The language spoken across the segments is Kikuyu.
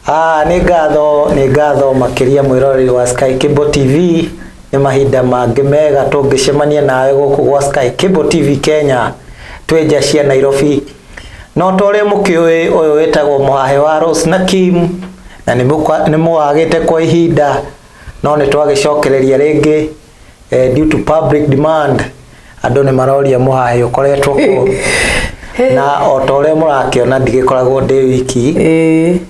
Ah, nĩ ngatho, nĩ ngatho makĩria mwĩroreri wa Sky Cable TV. Nĩ mahinda mangĩ mega tũngĩcemania nawe gũkũ gwa Sky Cable TV Kenya, twĩ nja cia Nairobi. No ta ũrĩa mũkĩũĩ, ũyũ wĩtagwo mũhahe wa Rose na Kim, na nĩ mũwagĩte kwa ihinda, no nĩ twagĩcokereria rĩngĩ due to public demand. Andũ nĩ maroria mũhahe ũkoretwo kũ, na o ta ũrĩa mũrakĩona ndigĩkoragwo ndĩ wiki.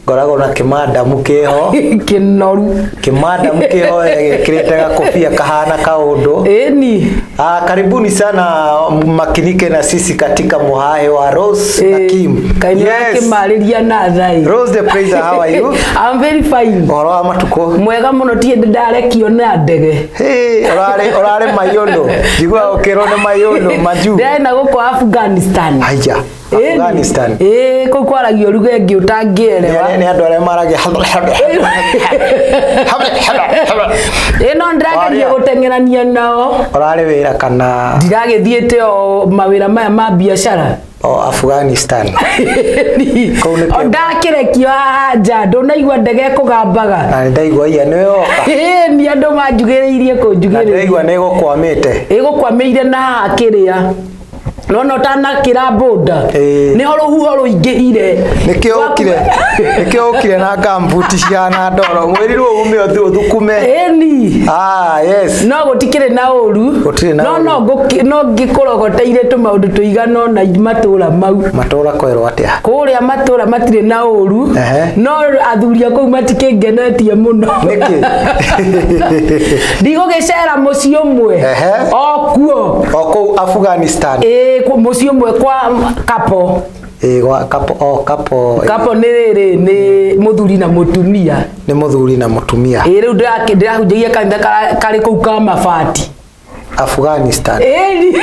Ngoragwo na kĩmandamu kĩho. Kĩnoru. Kĩmandamu kĩho gĩkĩrĩte gakobia kahana kaũndũ. Ĩni. Ah, karibuni sana makinike na sisi katika muhahe wa Rose na Kim. Kaĩ nĩ ũrakĩmarĩria na thai. Rose the Praiser, how are you? I'm very fine. Ũhoro wa matukũ? Mwega mũno, tiĩ ndĩ ndarekio na ndege. Hey, ũrarĩ mayũndũ. Njiguaga ũkĩrwo nĩ mayũndũ majuu. Ndĩrarĩ na gũkũ Afghanistan. Haya, Ĩni. Afghanistan. Ĩĩ, kũu kwaragio ruga ĩngĩ ũtangĩerewa. Nĩ andũ arĩa maragia. Ĩĩ, no ndĩrageria Waria. gũteng'erania nao. Ũrarĩ wĩra kana? Ndiragĩthiĩte o mawĩra maya ma biacara. O Afghanistan? Kũu nĩ O ndakĩrekio haha nja, ndũnaigua ndege ĩkũgambaga? Na nĩ ndaigua iya nĩwe woka. Ĩĩ, ni andũ manjugĩrĩirie Na kũnjugĩrĩria. ndĩraigua nĩ ĩgũkwamĩte. Ĩgũkwamĩire na haha kĩrĩa nona ũtanakĩra boda. Nĩho rũhuho rũingĩhire. Nĩkĩo ũkire na gambuti cihana ndoro, mwĩrirwo ume ũthiĩ ũthukume. Ĩni. Ah, yes. No gũtikĩrĩ na ũru. Gũtirĩ na no ũru. No ngĩkũrogoteire tũmaũndũ tũigana ũna matũra mau. Matũra kwerwo atĩa? Kũrĩa matũra matirĩ na ũru. No athuri a kũu matikĩngenetie mũno. Nĩkĩ? Ndigũgĩcera mũciĩ ũmwe o kuo. O kũu Afghanistan? Ĩĩ, mũciĩ ũmwe kwa kapo. Ĩĩ, gwa kapo, o kapo. Kapo nĩ rĩrĩ, nĩ mũthuri na mũtumia. Nĩ mũthuri na mũtumia. Ĩĩ, rĩu ndĩrahunjagia kanitha karĩ kũu ka mabati. Afghanistan? Ĩni.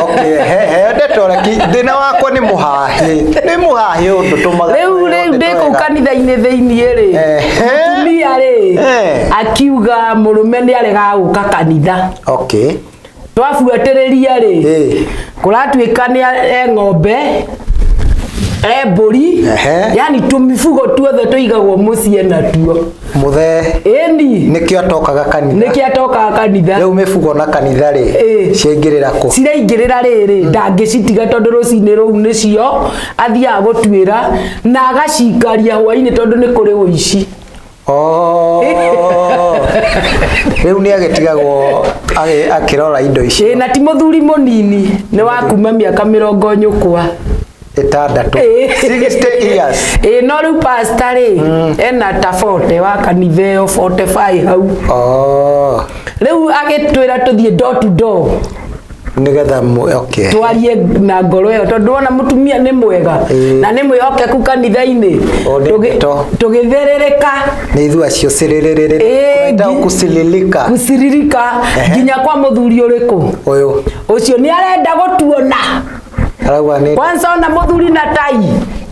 Okay, he ndeto reki thĩna wakwa nĩ mũhahĩ, nĩ mũhahĩ ũndũ tũmaga. Rĩu ndĩ kũu kanitha-inĩ thĩiniĩ rĩ, mũtumia rĩ akiuga mũrũme nĩ aregaga gũka kanitha. Twabuatĩrĩria rĩ, kũratuĩka nĩ e ng'ombe, e mbũri, yani tũmibugo tuothe tũigagwo mũciĩ natuo. Mũthee. Ĩni. Nĩkĩo atokaga kanitha. Nĩkĩo atokaga kanitha. Rĩu mĩbugo na kanitha rĩ, ciaingĩrĩra kũ? Ciraingĩrĩra rĩrĩ, ndangĩcitiga tondũ rũcinĩ rũu nĩcio athiaga gũtuĩra na agacikaria hwainĩ tondũ nĩ kũrĩ ũici. Oh. Rĩu nĩ agĩtigagwo akĩrora indo icio. Ĩĩ, na ti mũthuri mũnini, nĩ wa kuma mĩaka mĩrongo nyũkwa ĩtandatũ. 60 years. Ĩĩ, no rĩu pastor rĩ ena ta 40 wa kanitha ĩyo, 45 hau. Oh. Rĩu agĩtwĩra tũthiĩ door to door. Nĩgetha okay. Twarie na ngoro ĩyo tondũ wona mũtumia nĩ mwega na nĩ mwĩhokeku kanitha-inĩ. O, nĩ ndeto. Tũgĩthĩrĩrĩka. Nĩ ithuĩ acio cirĩrĩrĩrĩ. Ĩĩ, Kusililika. Kusiririka nginya kwa mũthuri ũrĩkũ? Ũyũ. Ũcio nĩ arenda gũtuona. Arauga nĩ Kwanza ona mũthuri na tai.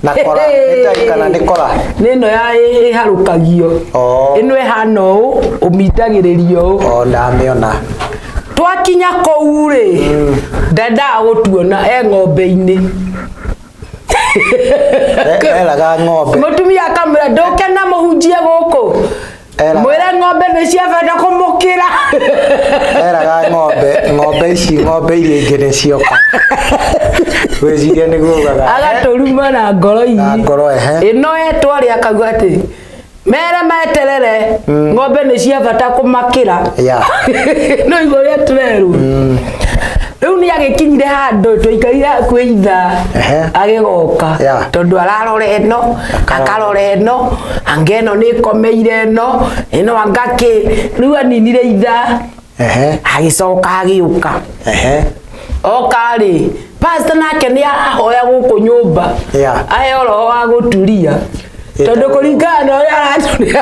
Na kora, nĩ tai kana nĩ kora? Nĩ ĩno ya ĩharũkagio. Oh. Ĩno ĩhana ũũ, ũmitagĩrĩrio ũũ. Oh, ndamĩona. Twakinya kũu rĩ, ndendaga gũtuona e ng'ombe-inĩ. Eraga ng'ombe. Mũtumia akamwĩra ndũke na mũhunjie gũkũ. Mwĩre ng'ombe nĩ cia bata kũmũkĩra. Eraga ng'ombe, ng'ombe ici, ng'ombe iria ingĩ nĩ cioka. Wĩcirie nĩguo ugaga. Agatũruma na ngoro Na ngoro, ehe. Ĩno etwarĩ akauga atĩ mere meterere, ng'ombe nĩ cia bata kũmakĩra. No igua ũrĩa tũrerwo. Rĩu nĩ agĩkinyire handũ twaikarire hakuhĩ ithaa agĩgoka, tondũ ararora ĩno, akarora ĩno, anga ĩno nĩ ĩkomeire ĩno, ĩno anga kĩ. Rĩu aninire ithaa, agĩcoka agĩũka. Oka rĩ, pastor nake nĩ arahoya gũkũ nyũmba aheo roho wa gũturia, tondũ kũringana na ũrĩa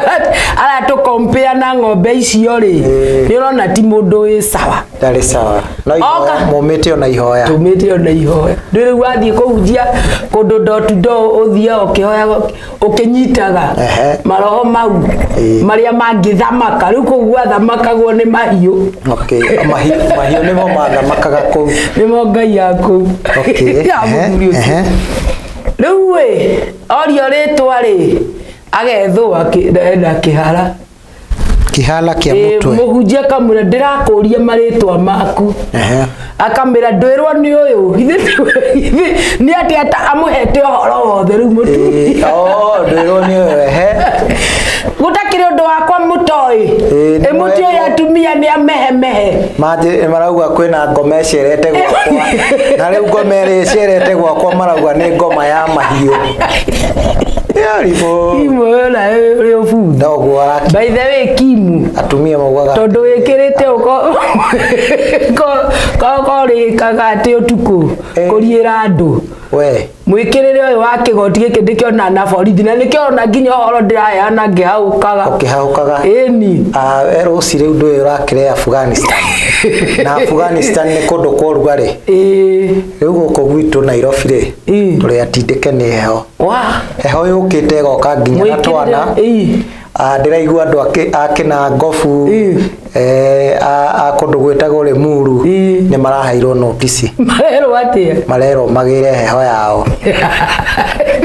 aratũkompea na ng'ombe icio rĩ, nĩ ũrona ti mũndũ wĩ sawa. Ndarĩ sawa. No ihoya, mumĩte ona ihoya. Tumĩte ona ihoya. Ndĩ rĩu wathiĩ kũhunjia kũndũ door to door, ũthiaga ũkĩhoyaga ũkĩnyitaga maroho mau marĩa mangĩthamaka. Rĩu kũu gwathamakagwo nĩ mahiũ. Okay. Mahiũ nĩmo mathamakaga kũu. Nĩmo ngai ya kũu. Okay. Ya mũthuri ũcio. Rĩu ĩ, orio rĩtwa rĩ, Agethũa ena kĩhara. Kĩhala kĩa mũtwe. Mũhunjia akamwĩra, ndĩrakũria marĩtwa maku. Akamwĩra, ndwĩrwo nĩ ũyũ. Nĩ atĩ amũhete ũhoro wothe rĩu mũtumia. Oh, ndwĩrwo nĩ ũyũ, ehe. Gũtakĩrĩ ũndũ wakwa mũtoĩ. Ĩĩ, nĩ Ĩ mũtiũĩ mwendwo. Atumia nĩ amehemehe. Manjĩ marauga kwĩna ngoma ĩcerete gwakwa, na rĩu ngoma ĩrĩa ĩcerete gwakwa marauga nĩ ngoma ya mahiũ. Yarimũ. Imwe na ũrĩ ũbuthi. Noguo araki. By the way, Kimu, Atumia maugaga tondũ wĩkĩrĩte ũkorĩkaga atĩ ũtukũ kũriĩra andũ, We. Mwĩkĩrĩre ũyũ wa kĩgoti gĩkĩ ndĩkĩona na borithi, na nĩkĩo ona nginya ũhoro ndĩraheana ngĩhaũkaga. Ũkĩhahũkaga. Ĩni. Ah, we rũci rĩu ndũĩ ũrakĩrĩa Afghanistan, na Afghanistan nĩ kũndũ kwa ũrugarĩ. Rĩu gũkũ gwitũ Nairobi rĩ, tũrĩ atindĩke nĩ heho. Wa. Heho yũkĩte ĩgoka nginya na Mwĩkĩrĩre twana. Ah, ndĩraigua andũ a Kĩnangobu, a kũndũ gwĩtagwo Limuru, nĩ maraheirwo notice. Marerwo atĩa? Marerwo magĩre heho yao,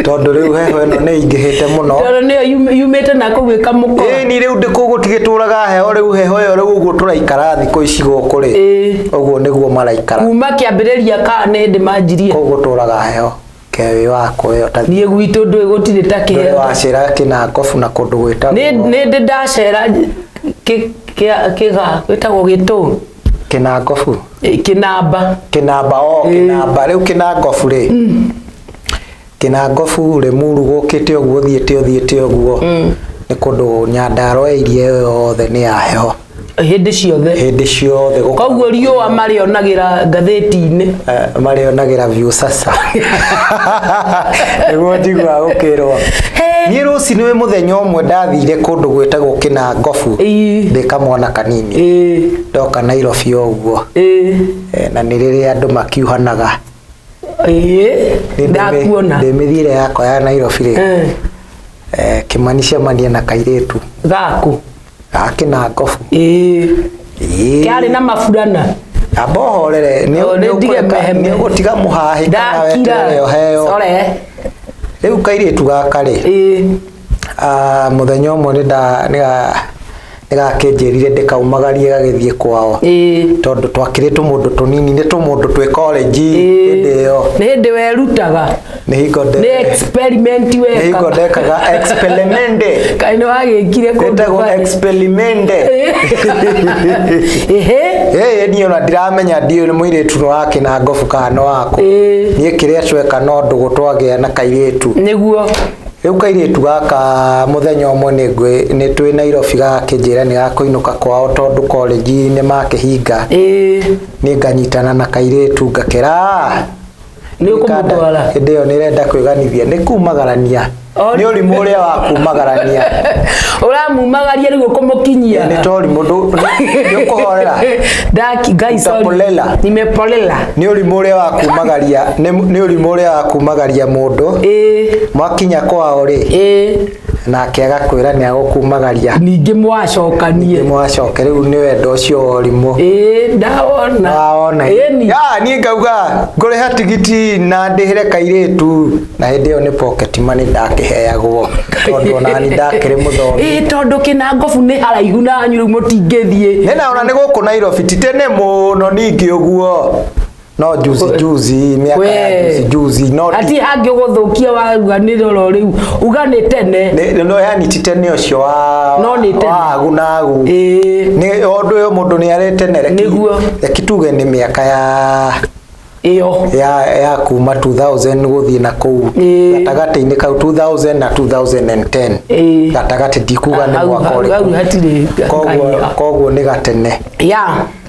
tondũ rĩu heho ĩno nĩ ĩingĩhĩte mũno. Tondũ nĩyo yumĩte na kũu ĩkamũkora. Ĩni, rĩu ndĩ kũu gũtigĩtũraga heho, rĩu heho ĩyo rĩu ũguo tũraikara thikũ ici gũkũ rĩ, ũguo nĩguo maraikara. Kuma kĩambĩrĩria kana nĩ hĩndĩ manjirie? Kũu gũtũraga heho kewi wako ĩyo ta Niĩ gwitũ ndũĩ gũtirĩ ta ndũrĩ kĩheo. Wacera Kĩnangobu na kũndũ gwĩtagwo Nĩ ndĩ ndacera kĩga wĩtagwo gĩtũ. Kĩnangobu. Kĩnamba. Kĩnamba o. Kĩnamba rĩu, Kĩnangobu rĩ, Kĩnangobu Limuru gũkĩte ũguo, ũthiĩte ũguo nĩ kũndũ Nyandarua area ĩyo yothe nĩ ya heho. Hĩndĩ ciothe. Hĩndĩ ciothe Koguo riũa marĩonagĩra ngathĩti-inĩ. Marĩonagĩra Viusasa, nĩguo njiguaga gũkĩrwo. Niĩ rũcinĩ wĩ mũthenya ũmwe ndathire kũndũ gwĩtagwo Kĩnangobu ndĩ kamwana kanini. Ndoka Nairobi o ũguo, na nĩ rĩrĩa andũ makiuhanaga. Ĩĩ, ndakuona. Ndĩ mĩthiĩre yakwa ya Nairobi rĩ, Kĩmani cemania na kairĩtu Gaku. Ga Kĩnangobu. Ĩĩ. Kĩarĩ na maburana. Amba ũhorere. O, nĩ ndige mehemehe. Nĩ ũgũtiga mũhahĩ kana Ndakira. weterere ũheo? Sorry. Rĩu kairĩtu gaka rĩ, ah, mũthenya ũmwe nĩ gakĩnjĩrire ndĩkaumagarie gagĩthiĩ kwao, tondũ twakĩrĩ tũmũndũ tũnini, nĩ tũmũndũ twĩ college hĩndĩ ĩyo. Nĩ hĩndĩ werutaga. Nĩ hingo Nĩ experiment nĩ hingo wekaga. ndekaga experimente. Kaĩ nĩ wagĩkire kũndũ Ĩtagwo funny. experimente. Ehe. Ĩĩ, niĩ ona ndiramenya, ndiũĩ nĩ mũirĩtu nĩ wa Kĩnangobu kana nĩ wakũ. Niĩ kĩrĩa tweka no ndũgũ twagĩa na kairĩtu. Rĩu kairĩtu gaka mũthenya ũmwe nĩ twĩ Nairobi gagakĩnjĩra nĩ gakũinũka kwao tondũ college nĩ makĩhinga. Nĩ nganyitana na kairĩtu ngakera Nĩ ũkũmũtwara. Hĩndĩ ĩyo nĩrenda kwĩganithia, nĩ kumagarania. Nĩ ũrimũ ũrĩa wa kumagarania. Ũramumagaria rĩu ũkũmũkinyia. Nĩ to ũrimũ, nĩ ũkũhorera. Ndaki ngai, sorry. Utapolela. Nimepolela. Nĩ ũrimũ ũrĩa wa kumagaria, nĩ ũrimũ ũrĩa wa kumagaria mũndũ. Mwakinya kwao rĩ, nake agakwĩra nĩ agũkumagaria. Ningĩ mwacokanie. Nĩ mwacoke rĩu nĩ wendo ũcio wa ũrimũ. Ĩĩ, ndawona. Wawona? Ĩni. Ya, niĩ ngauga ngũrĩha tigiti na ndĩhĩre kairĩtu, na hĩndĩ ĩyo nĩ pocket money ndakĩheagwo, tondũ onani ndakĩrĩ mũthomi. Ĩĩ, tondũ Kĩnangobu nĩ haraihu nanyu, rĩu mũtingĩthiĩ. Nĩ na ona nĩ gũkũ Nairobi ti tene mũno ningĩ ũguo, no juzi juzi, mĩaka ya We. juzi juzi, no Ati hangĩ ũgũthũkia wauga nĩ roro rĩu uga nĩ tene. No yani ti tene ũcio wa No nĩ tene. wa agu na agu. Nĩ ũndũ ũyũ mũndũ nĩ arĩ tene, Nĩguo. Reki tuge nĩ mĩaka ya ĩyo ya kuma 2000 gũthiĩ na kũu gatagatĩ-inĩ kau, 2000 na 2010 gatagatĩ, ndikuga nĩ Hau- mwaka hau ũrĩkũ. hatirĩ Koguo kahiga. koguo nĩ gatene,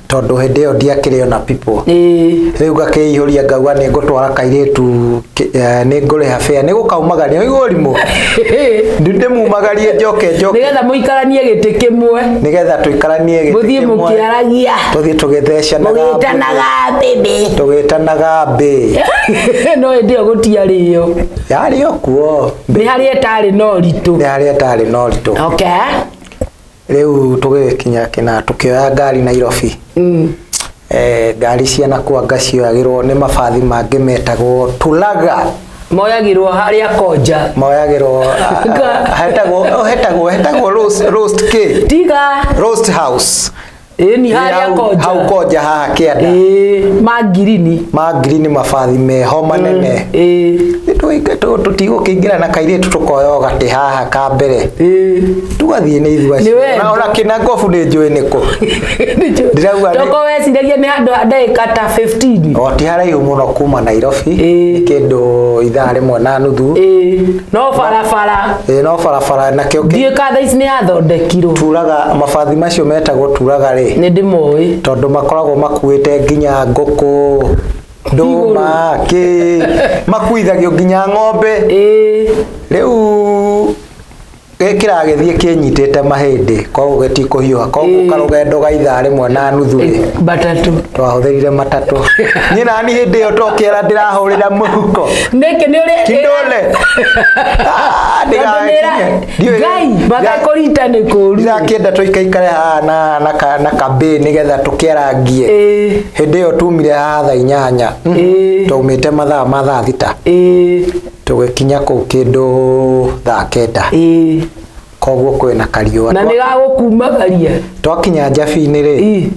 tondũ hĩndĩ ĩyo ndiakĩrĩ ona people. Rĩu ngakĩihũria ngauga nĩ ngũtwara kairĩtu, nĩ ngũrĩha fare, nĩ gũkaumagaria ũigua ũrimũ, ndĩmumagarie njoke njoke. Nĩgetha mũikaranie gĩtĩ kĩmwe. Nĩgetha tũikaranie gĩtĩ Mũthiĩ kĩmwe. mũkĩaragia. Tũthiĩ tũgĩthecanaga. Mũgĩtanaga bĩbĩ. Tũgĩtanaga mbĩ. No hĩndĩ ĩyo gũtiarĩo. Yarĩ o kuo. Nĩ harĩa ĩtarĩ na ũritũ. Nĩ harĩa ĩtarĩ na ũritũ. Rĩu tũgĩkinya kĩna tũkĩoya ngari Nairobi. Ngari cia nakuanga cioyagĩrwo nĩ mabathi mangĩ metagwo Tulaga. Moyagĩrwo harĩa Konja. Moyagĩrwo hetagwo hetagwo hetagwo roast, roast k Tiga. Roast house. Ĩni harĩa Hau- Konja. Hau Konja haha kĩanda. Ĩĩ, ma ngirini. Ma ngirini, mabathi meho manene. Tũtigũkĩingĩra na kairĩtu tũkoya o gatĩ haha ka mbere. Tũgathiĩ nĩ ithuĩ Nĩ acio. wendo. Na ona kĩna ngobu nĩ njũĩ nĩkũ. Ndĩrauga Toko weciragia nĩ handũ ha ndagĩka ta 15. O ti haraihu mũno kuma Nairobi. Nĩ kĩndũ ithaa rĩmwe na nuthu. Ĩĩ, no barabara. Ĩĩ, no barabara nakĩo Ndiũĩ ka thaa ici nĩ yathondekirwo. Turaga mabathi macio metagwo turaga rĩ. Nĩ ndĩmoĩ. Tondũ makoragwo makuĩte nginya ngũkũ, ndũma, kĩ makuithagio nginya ng'ombe. Rĩu kĩragĩthiĩ kĩnyitĩte mahĩndĩ, koguo gĩtikũhiũha, koguo karũgendo ga ithaa rĩmwe na nuthu rĩ, Matatũ. Twahũthĩrire matatũ. Niĩ nani hĩndĩ ĩyo tokĩera ndĩrahũrĩra mũhuko. Nĩkĩ nĩ ũrĩ Kidole. Ah, Tondũ nĩ ndiũĩ- Ngai magakũrita nĩ kũũru. Ndirakĩenda tũikaikare haha na kambĩ nĩgetha tũkĩarangie. Hĩndĩ ĩyo tumire haha thaa 8. Twaumĩte mathaa ma thaa 6. Tũgĩkinya kũu kĩndũ thaa 9. Koguo kwĩna kariũa. Na nĩ gagũkumagaria. Twakinya Njabi-inĩ rĩ,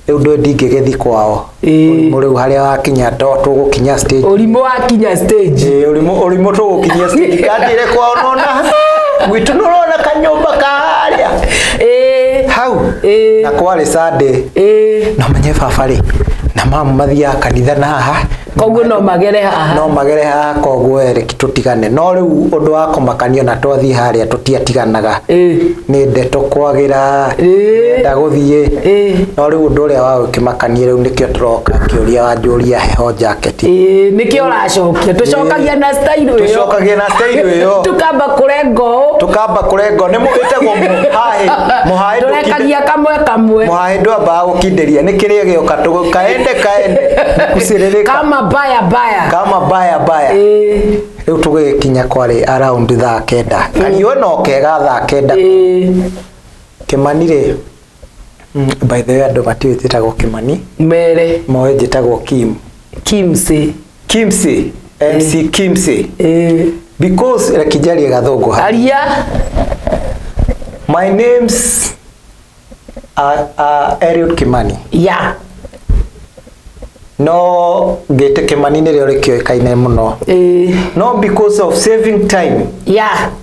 rĩu ndũĩ ndingĩgĩthiĩ kwao. Ũrimũ rĩu harĩa wakinya tũgũkinya stage. Ũrimũ wakinya stage. Ĩĩ, ũrimũ ũrimũ tũgũkinyia stage kanjĩre kwao nona gwitũ nĩũrona kanyũmba karĩa hau. Na kwarĩ Sunday. No menye baba rĩ na mamu mathiaga kanitha na haha. Koguo no magere haha. No magere haha, koguo reke tũtigane. No rĩu ũndũ wa kũmakania na twathiĩ harĩa tũtiatiganaga. Nĩ ndeto kwagĩra nenda gũthiĩ. No rĩu ũndũ ũrĩa wa gũkĩmakania rĩu nĩkĩo tũroka kĩũria wanjũria heho jacket. Ĩĩ, nĩkĩo ũracokia tũcokagia na style ĩyo. Tũcokagia na style ĩyo. Tukamba kũrenga ũũ. Tukamba kũrengo nĩ ĩtagwo mũhaĩ mũhaĩ. Tũrekagia kamwe kamwe. Mũhaĩ ndwambaga gũkindĩria nĩ kĩrĩa gĩoka kaende kaende nĩkucĩrĩrĩka. Kama baya baya. Kama baya baya. Rĩu tũgĩkinya kwarĩ around thaa 9, kariũa no kega thaa 9. Kĩmani rĩ, by the way andũ matiũĩ njĩtagwo Kĩmani. Mere. Moĩ njĩtagwo Kim. Kimsi. Kimsi, MC Kimsi. Because reke njarie gathũngũ haha. Aria. My name's are Eliud Kimani. No ngĩte Kimani nĩrĩo rĩkĩoĩkaine mũno. No because of saving time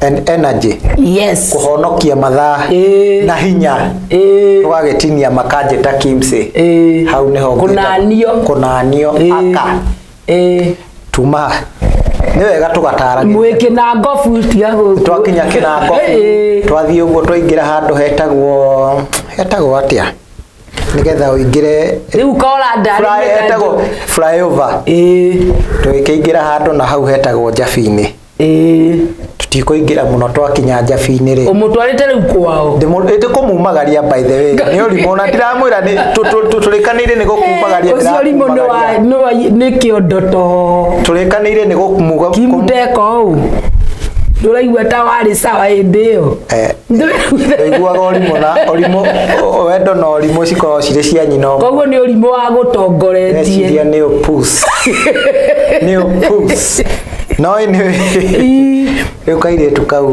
and energy, kũhonokia mathaa na hinya, tũgagĩtinia makanjĩta Kimsi. Hau nĩho ngĩtagwo. Kũnanio. Kũnanio. Aka tuma nĩ wega tũgataragĩria. Mwĩ kĩnangobu tiga gũkũ. Twakinya kĩnango, twathiĩ ũguo twaingĩra handũ hetagwo hetagwo atĩa nĩgetha ũingĩre Rĩu kora ndarĩ. Fly, hetagwo flyover. Tũgĩkĩingĩra handũ na hau hetagwo Njabi-inĩ. Tũtikũingĩra mũno, twakinya Njabi-inĩ rĩ, Ũmũtwarĩte rĩu kwao. Ndĩkũmumagaria by the way nĩ ũrimũ na ndiramwĩra nĩ tũrĩkanĩire nĩ gũkumagaria. Ũcio ũrimũ nĩ wa Ndĩrakumagaria. nĩ kĩondo to. Tũrĩkanĩire nĩ gũkumuga. Kimuteka ũũ ndũraigua ta warĩ sawa hĩndĩ ĩyo. Ndaiguaga ũrimũ na ũrimũ wendo na ũrimũ cikoragwo cirĩ cia nyina ũmwe. Koguo nĩ ũrimũ wa gũtongoretie. Ndeciria nĩ ũpus nĩ ũpus, no anyway rĩu kairĩtu kau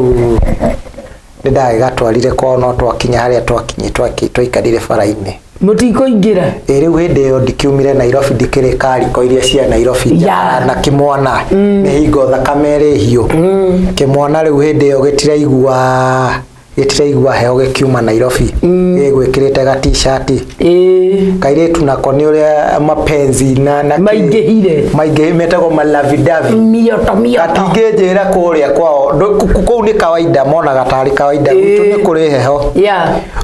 nĩ ndagĩgatwarire kwao, no twakinya harĩa twakinye twaikarire bara-inĩ. Mũtikũingĩra. Ĩ rĩu hĩndĩ ĩyo ndikiumire Nairobi ndikĩrĩ kariko iria cia Nairobi na kĩmwana nĩ hingo thakame ĩrĩ hiũ. Kĩmwana rĩu hĩndĩ ĩyo gĩtiraigua heho gĩkiuma Nairobi gĩgwĩkĩrĩte ga t-shirt. Kairĩtu nako nĩ ũrĩa mapenzi na kĩ- Maingĩhire. Maingĩ metagwo malavidavi. Mioto mioto. Gatingĩnjĩra kũrĩa kwao kũu nĩ kawaida, monaga tarĩ kawaida. Gwitũ nĩ kũrĩ heho.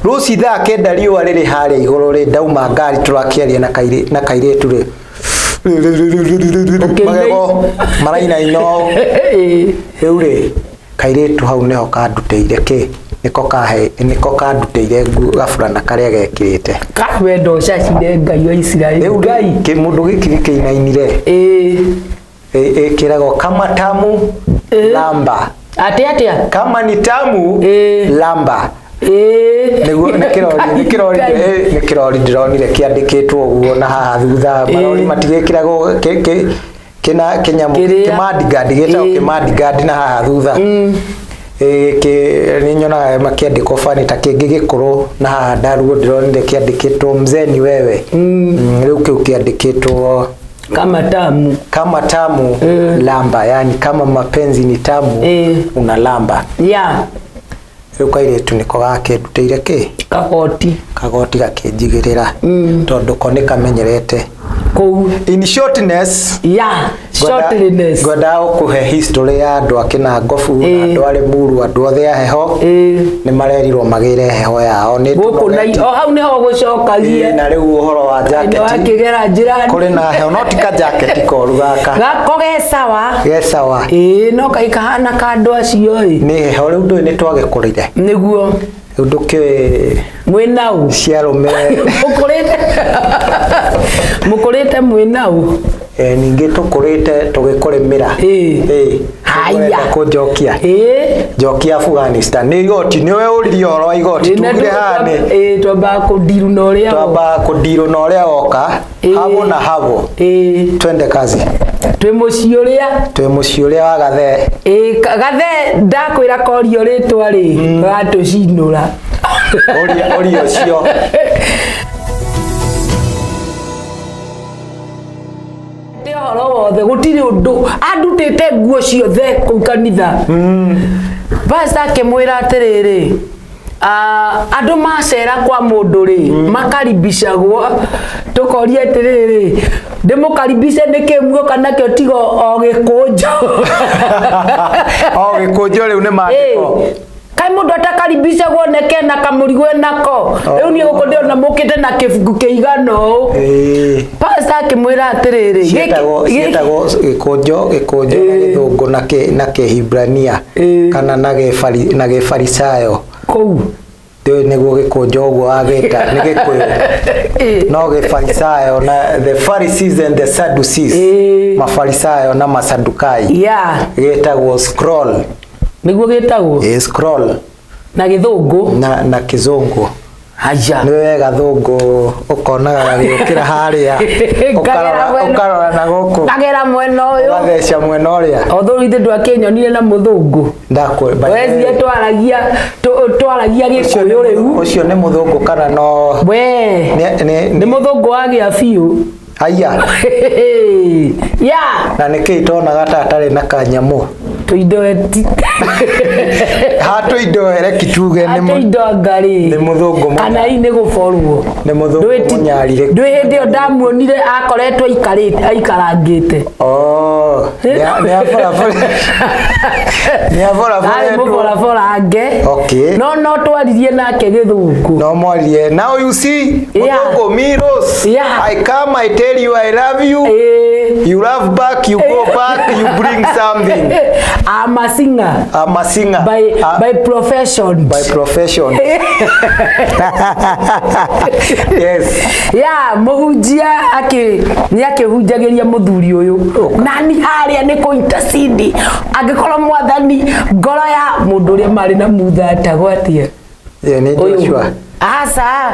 Rũci thaa 9 riũa rĩrĩ harĩa igũrũ rĩ, ndauma ngari tũrakĩaria na kairĩtu rĩ, magego marainaina ũũ. Rĩu rĩ kairĩtu hau nĩho kandutĩire kĩ nĩko kahe nĩko kandutĩire gaburana karĩa gekĩrĩte. Wendo ũcacire Ngai wa Isiraeli. Rĩu Ngai. Kĩmũndũ gĩkĩ gĩkĩinainire. Ĩkĩragwo kama tamu lamba. Atĩ atĩa? Kama ni tamu lamba. Nĩguo nĩ kĩrori nĩ kĩrori. Ngai. Nĩ kĩrori ndĩronire kĩandĩkĩtwo ũguo na haha thutha marori matigĩkĩragwo Kĩna kĩnyamũ Kĩrĩa. kĩmandigandi gĩtagwo Ĩĩ. kĩmandigandi na haha thutha. Ĩĩ, nĩ nyonaga makĩandĩkwo bani ta kĩngĩ gĩkũrũ na haha ndaruo ndĩronire kĩandĩkĩtwo mzee ni wewe. Rĩu kĩu kĩandĩkĩtwo Kama tamu. Kama tamu lamba, yani kama mapenzi ni tamu unalamba. Rĩu kairĩtu nĩko gakĩndutĩire kĩ Kagoti. Kagoti gakĩnjigĩrĩra tondũ ko nĩ kamenyerete Kũu. In shortness, Shortliness. Ngwendaga gũkũhe history ya andũ a Kĩnangobu na andũ a Limuru, andũ othe a heho nĩ marerirwo magĩre heho yao nĩ Gũkũ na tũnogeti. o hau nĩho gũcokagie. Ĩĩ, na rĩu ũhoro wa Nĩ jaketi wakĩgera njĩra. Kũrĩ na heho no ti ka jaketi koru gaka. Gako ge sawa. Ge sawa. Ĩĩ, no kaĩ kahana ka andũ acio ĩ. Nĩ heho rĩu ndũĩ nĩ twagĩkũrire. Nĩguo. Rĩu ndũkĩũĩ Mwĩnau. Ciarũme. Mũkũrĩte. Mũkũrĩte mwĩnau. Eh, ningĩ tũkũrĩte tũgĩkũrĩmĩra. Ĩĩ. Ĩĩ. Haya. Ũrenda kũnjokia. Ĩĩ. Njokia Afghanistan. Nĩ igoti, nĩwe ũririe ũhoro wa igoti. Tugire haha nĩ Ĩĩ, twambaga kũndiru na ũrĩa woka. Twambaga kũndirwo na ũrĩa woka. Ĩĩ. Habo na habo. Ĩĩ. Twende kazi. Twĩ mũciĩ ũrĩa. Twĩ mũciĩ ũrĩa wa Gathee. Ĩĩ, Gathee ndakwĩra korio rĩtwa rĩ, gatũcinũra. Ũria ũria ũcio. Ndĩ ũhoro wothe gũtirĩ ũndũ andutĩte nguo ciothe kũu kanitha. Pastor akĩmwĩra atĩrĩrĩ, andũ macera kwa mũndũ rĩ, makaribicagwo tũkoria atĩrĩrĩ, ndĩmũkaribice nĩkĩ muoka nakĩo tiga o gĩkũnjo. O gĩkũnjo rĩu nĩ maandĩko. Ĩĩ. Kaĩ mũndũ atakaribicagwo neke na kamũrigo enako. Rĩu niĩ gũkũ ndĩrona mũkĩte na kĩbuku kĩigana ũũ. Ĩĩ. Pastor akĩmwĩra atĩrĩrĩ, Ciĩtagwo ciĩtagwo gĩkũnjo gĩkũnjo na gĩthũngũ na kĩ na kĩhibrania kana na gĩbari na gĩbarisayo. Kũu. Ndiũĩ nĩguo gĩkũnjo ũguo wagĩta nĩ gĩkũyũ. No gĩbarisayo na the Pharisees and the Sadducees. Mafarisayo na Masadukai. Gĩtagwo scroll. Nĩguo gĩtagwo? Ĩĩ, scroll. Na gĩthũngũ? Na kĩzũngũ. Haya. Nĩ wega thũngũ ũkonaga gagĩũkĩra harĩa. Ngagera mwena. Ũkarora na gũkũ. Ngagera mwena ũyũ. Ũgatheca mwena ũrĩa. Although ithe ndwakĩnyonire na mũthũngũ. Ndakũ- by the way, Weciria twaragia gĩkũyũ rĩu. Ũcio nĩ mũthũngũ kana no We. Nĩ mũthũngũ wagĩa biũ. Haya. Ya. Na nĩkĩ itonaga ta atarĩ na kanyamũ? Tũindo eti. Hatũ indo reki tuge nĩ Hatũ indo ngarĩ. Nĩ mũthũngũ mũnya. Kana hihi nĩ gũborwo. Nĩ mũthũngũ mũnyarire. Ndwĩ hĩndĩ ĩyo ndamuonire akoretwo aikarĩte aikarangĩte. Oh, nĩ aborabora. Nĩ Arĩ aboraboretwo. mũboraborange. Okay. No twaririe nake gĩthũngũ. No mwarie. Now you see, mũthũngũ me Rose. I come, I tell you I love you. You love back, you go back, you bring something. I'm a singer. I'm a singer. By profession. By profession. Yes. Ya, mũhunjia nĩ akĩhunjagĩria mũthuri ũyũ. Nani harĩa nĩ kũ intercede. Angĩkorwo mwathani ngoro ya mũndũ ũrĩa marĩ na mutha etagwo atĩa? Yeah, nĩ Ũyũ. Joshua. Aca,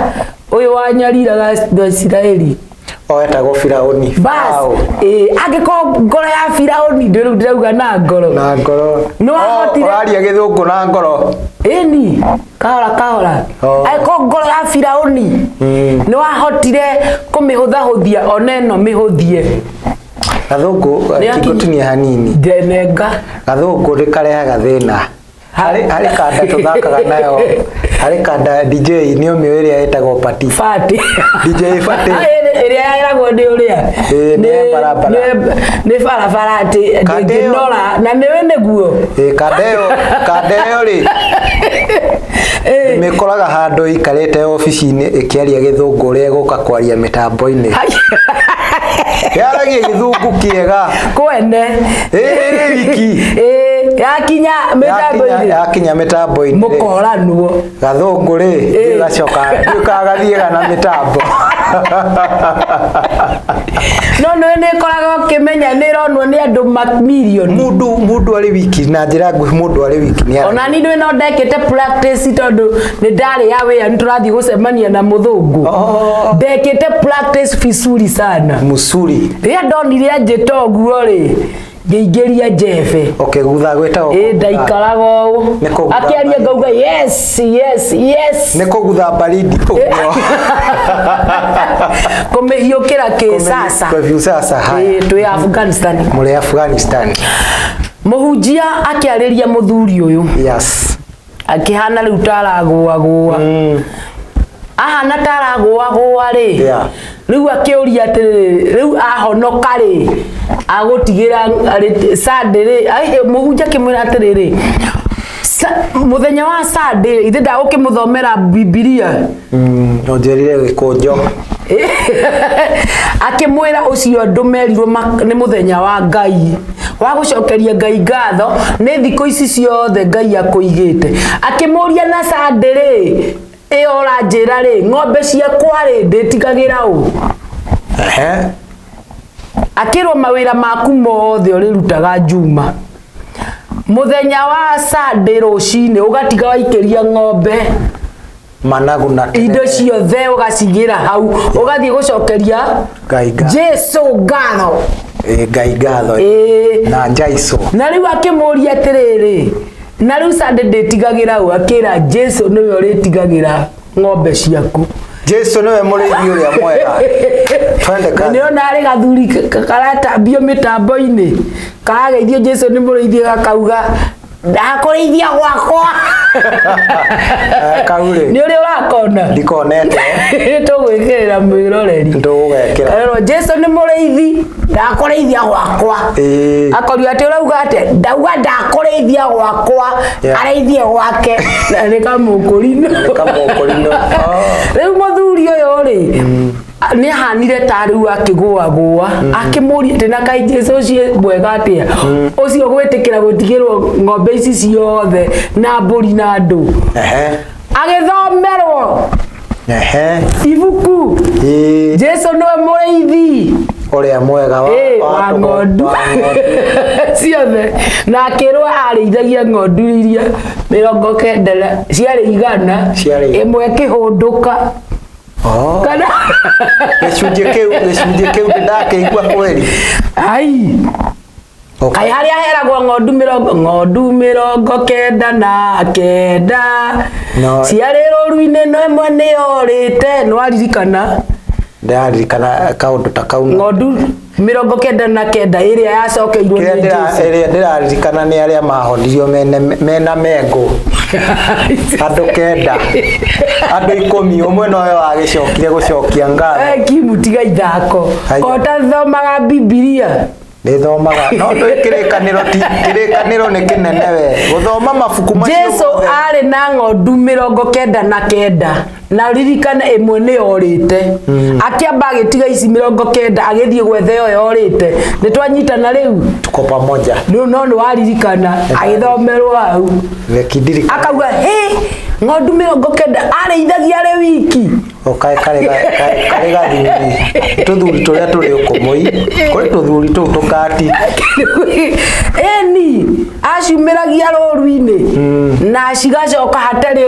ũyũ wanyariraga andũ a Isiraeli. O etagwo Firaũni. Bas, Farao. Angĩkorwo ngoro ya Firaũni ndĩ rĩu ndĩrauga na ngoro. Na ngoro. Nĩ wahotire. O, ũraria gĩthũngũ na ngoro. Ĩni, kahora kahora. Oh. Angĩkorwo ngoro ya Firaũni nĩ wahotire kũmĩhũthahũthia ona ĩno mĩhũthie. Gathũngũ, Nĩ tingũtinia hanini. Ndenenga. Gathũngũ nĩ karehaga thĩna. Harĩ kanda tũthakaga nayo. Harĩ kanda DJ nĩ ũmĩũĩ ĩrĩa ĩtagwo Pati. Pati. DJ Pati. Ĩrĩa ĩragwo nĩ ũrĩa? Ĩĩ, nĩ barabara. Nĩ barabara atĩ Kanda ĩyo. ndĩngĩnora na nĩwe nĩguo. Ĩĩ, kanda ĩyo rĩ. Mĩkoraga handũ ĩikarĩte obici-inĩ ĩkĩaria gĩthũngũ ũrĩa ĩgũka kwaria mĩtambo-inĩ. Yaragia gĩthũngũ kĩega. Kwene. Ĩĩ, ĩrĩ wiki. Ĩĩ, yakinya mĩtambo-inĩ. Yakinya mĩtambo-inĩ. Mũkoranwo. Gathũngũ rĩ, gacoka, ndiũĩ kana gathiaga na mĩtambo. No nĩ nĩ ĩkoragwo ũkĩmenya nĩ ĩronwo nĩ andũ mamirioni. Mundu arĩ wiki na njĩra nguhĩ, mundu arĩ wiki nĩ Ona ni ndĩ no ndekĩte practice tondũ nĩ ndarĩ ya wĩra, nĩ tũrathiĩ gũcemania na mũthũngũ. Oh. Ndekĩte practice vizuri sana. Musuri. Rĩrĩa ndonire anjĩta ũguo rĩ, ngĩingĩria njebe. Okay, gutha gwĩtagwo Ĩ kũgutha. ndaikaraga ũũ. Nĩ kũgutha Akĩaria baridi. ngauga yes, yes, yes. Nĩ kũgutha baridi ũguo. Kũmĩhiũkĩra kĩsasa. Kwa hivi sasa haya. Ĩ, twĩ Afghanistan. Mũrĩ Afghanistan. Mũhunjia akĩarĩria mũthuri ũyũ. Yes. Akĩhana rĩu taragũagũa. Ahana taragũagũa rĩ. Rĩu akĩũria atĩrĩrĩ, rĩu ahonoka rĩ, agũtigĩra Sunday rĩ, mũhunjia akĩmwĩra atĩrĩrĩ, mũthenya wa Sunday ithe ndagũkĩmũthomera Bibilia. Ũnjĩrire gĩkũnjo. Akĩmwĩra ũcio andũ merirwo nĩ mũthenya wa Ngai wa gũcokeria Ngai ngatho nĩ thikũ ici ciothe Ngai akũigĩte. Akĩmũria na Sunday rĩ, ĩyo ũranjĩra rĩ, ng'ombe ciakwa rĩ ndĩtigagĩra ũ? Akĩrwo mawĩra maku mothe ũrĩrutaga Juma. Mũthenya wa Sunday rũcinĩ ũgatiga waikĩria ng'ombe managu na indo ciothe ũgacigĩra hau, ũgathiĩ gũcokeria Ngai ngatho. Jesu ngatho. Ngai ngatho. Na Jaiso. Na rĩu akĩmũria atĩrĩrĩ, na rĩu Sunday ndĩtigagĩra ũ? Akĩra Jesu nĩwe ũrĩtigagĩra ng'ombe ciaku. Jesu nĩwe mũrĩithi ũrĩa mwega. Twende kazi. Nĩ ona arĩ gathuri karatambio mĩtambo-inĩ, karageithio Jesu nĩ mũrĩithi, gakauga ndakũrĩithia gwakwa. Kau rĩ. Nĩ ũrĩ ũrakona? Ndikonete. Tũgwĩkĩrĩra mwĩroreri. Tũgũgekĩra. Karerwo Jesu nĩ mũrĩithi, ndakũrĩithia gwakwa. Akorio atĩ ũrauga atĩ ndauga ndakũrĩithia gwakwa, arĩithie gwake. Na nĩ kamũkũrinũ. Nĩ kamũkũrinũ. Rĩu mũthuri ũyũ rĩ, nĩ ahanire ta rĩu akĩgũagũa, akĩmũria atĩ na kaĩ Jesu ũcio mwega atĩa? Ũcio gwĩtĩkĩra gũtigĩrwo ng'ombe ici ciothe na mbũri na andũ. Agĩthomerwo ibuku. Jesu nĩwe mũrĩithi ũrĩa mwega wa ng'ondu ciothe. Na akĩrwo arĩithagia ng'ondu iria 90 ciarĩ 100, ĩmwe ĩkĩhũndũka. Kana Gĩcunjĩ kĩu ndakĩigua kweli. Ai. Kaĩ harĩa heragwo ng'ondu ng'ondu 99 ciarĩ rũru-inĩ no ĩmwe nĩyorĩte. Nĩwaririkana? Ndĩraririkana kaũndũ ta kau. Ng'ondu 99 ĩrĩa yacokeirwo nĩ Jesu. Ĩrĩa ndĩraririkana nĩ arĩa mahonirio mena mengo. Andũ 9, andũ 10, ũmwe nowe wagĩcokire gũcokia ngatho. Kimu tiga ithako. Kotathomaga Bibilia. Nĩthomaga. No ndũĩ kĩrĩkanĩro ti kĩrĩkanĩro nĩ kĩnene we. Gũthoma mabuku macio Jesu mothe. arĩ na ng'ondu 99 na ririkane ĩmwe nĩ yorĩte. Akĩamba agĩtiga ici 90 agĩthiĩ gwetha ĩyo yorĩte. Nĩ twanyitana rĩu? Tuko pamoja. No, no nĩ waririkana agĩthomerwo hau. Rekindirikana. Akauga he ng'ondu 90 arĩithagia arĩ wiki. Okae karĩ gathuri. Tũthuri tũrĩa tũrĩ ũkũmũi. Kũrĩ tũthuri tũu tũkati. Ĩni aciumĩragia rũru-inĩ na cigacoka hatarĩ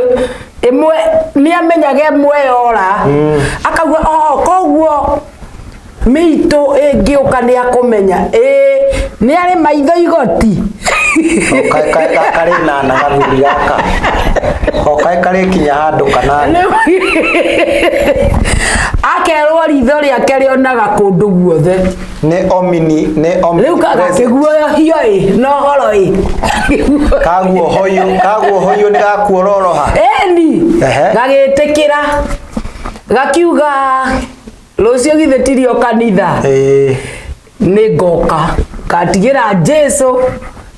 ĩmwe, nĩamenyaga ĩmwe yora. Akauga oh, koguo mĩitũ ĩngĩũka nĩakũmenya. Ĩĩ, nĩ arĩ maitho igoti. Karĩ nana gathuri gaka. Okae karĩ kinya handũ kanana. Akerwo ritho rĩake rĩonaga kũndũ guothe. Nĩ omini, nĩ omini. Rĩu gakĩguoyohio ĩ, na ũhoro ĩ. Kaguohoio nĩ gakuororoha. Ĩni. Gagĩtĩkĩra. Gakiuga rũciũ githĩ tirio kanitha. Nĩ ngoka. Ngatigĩra Jesu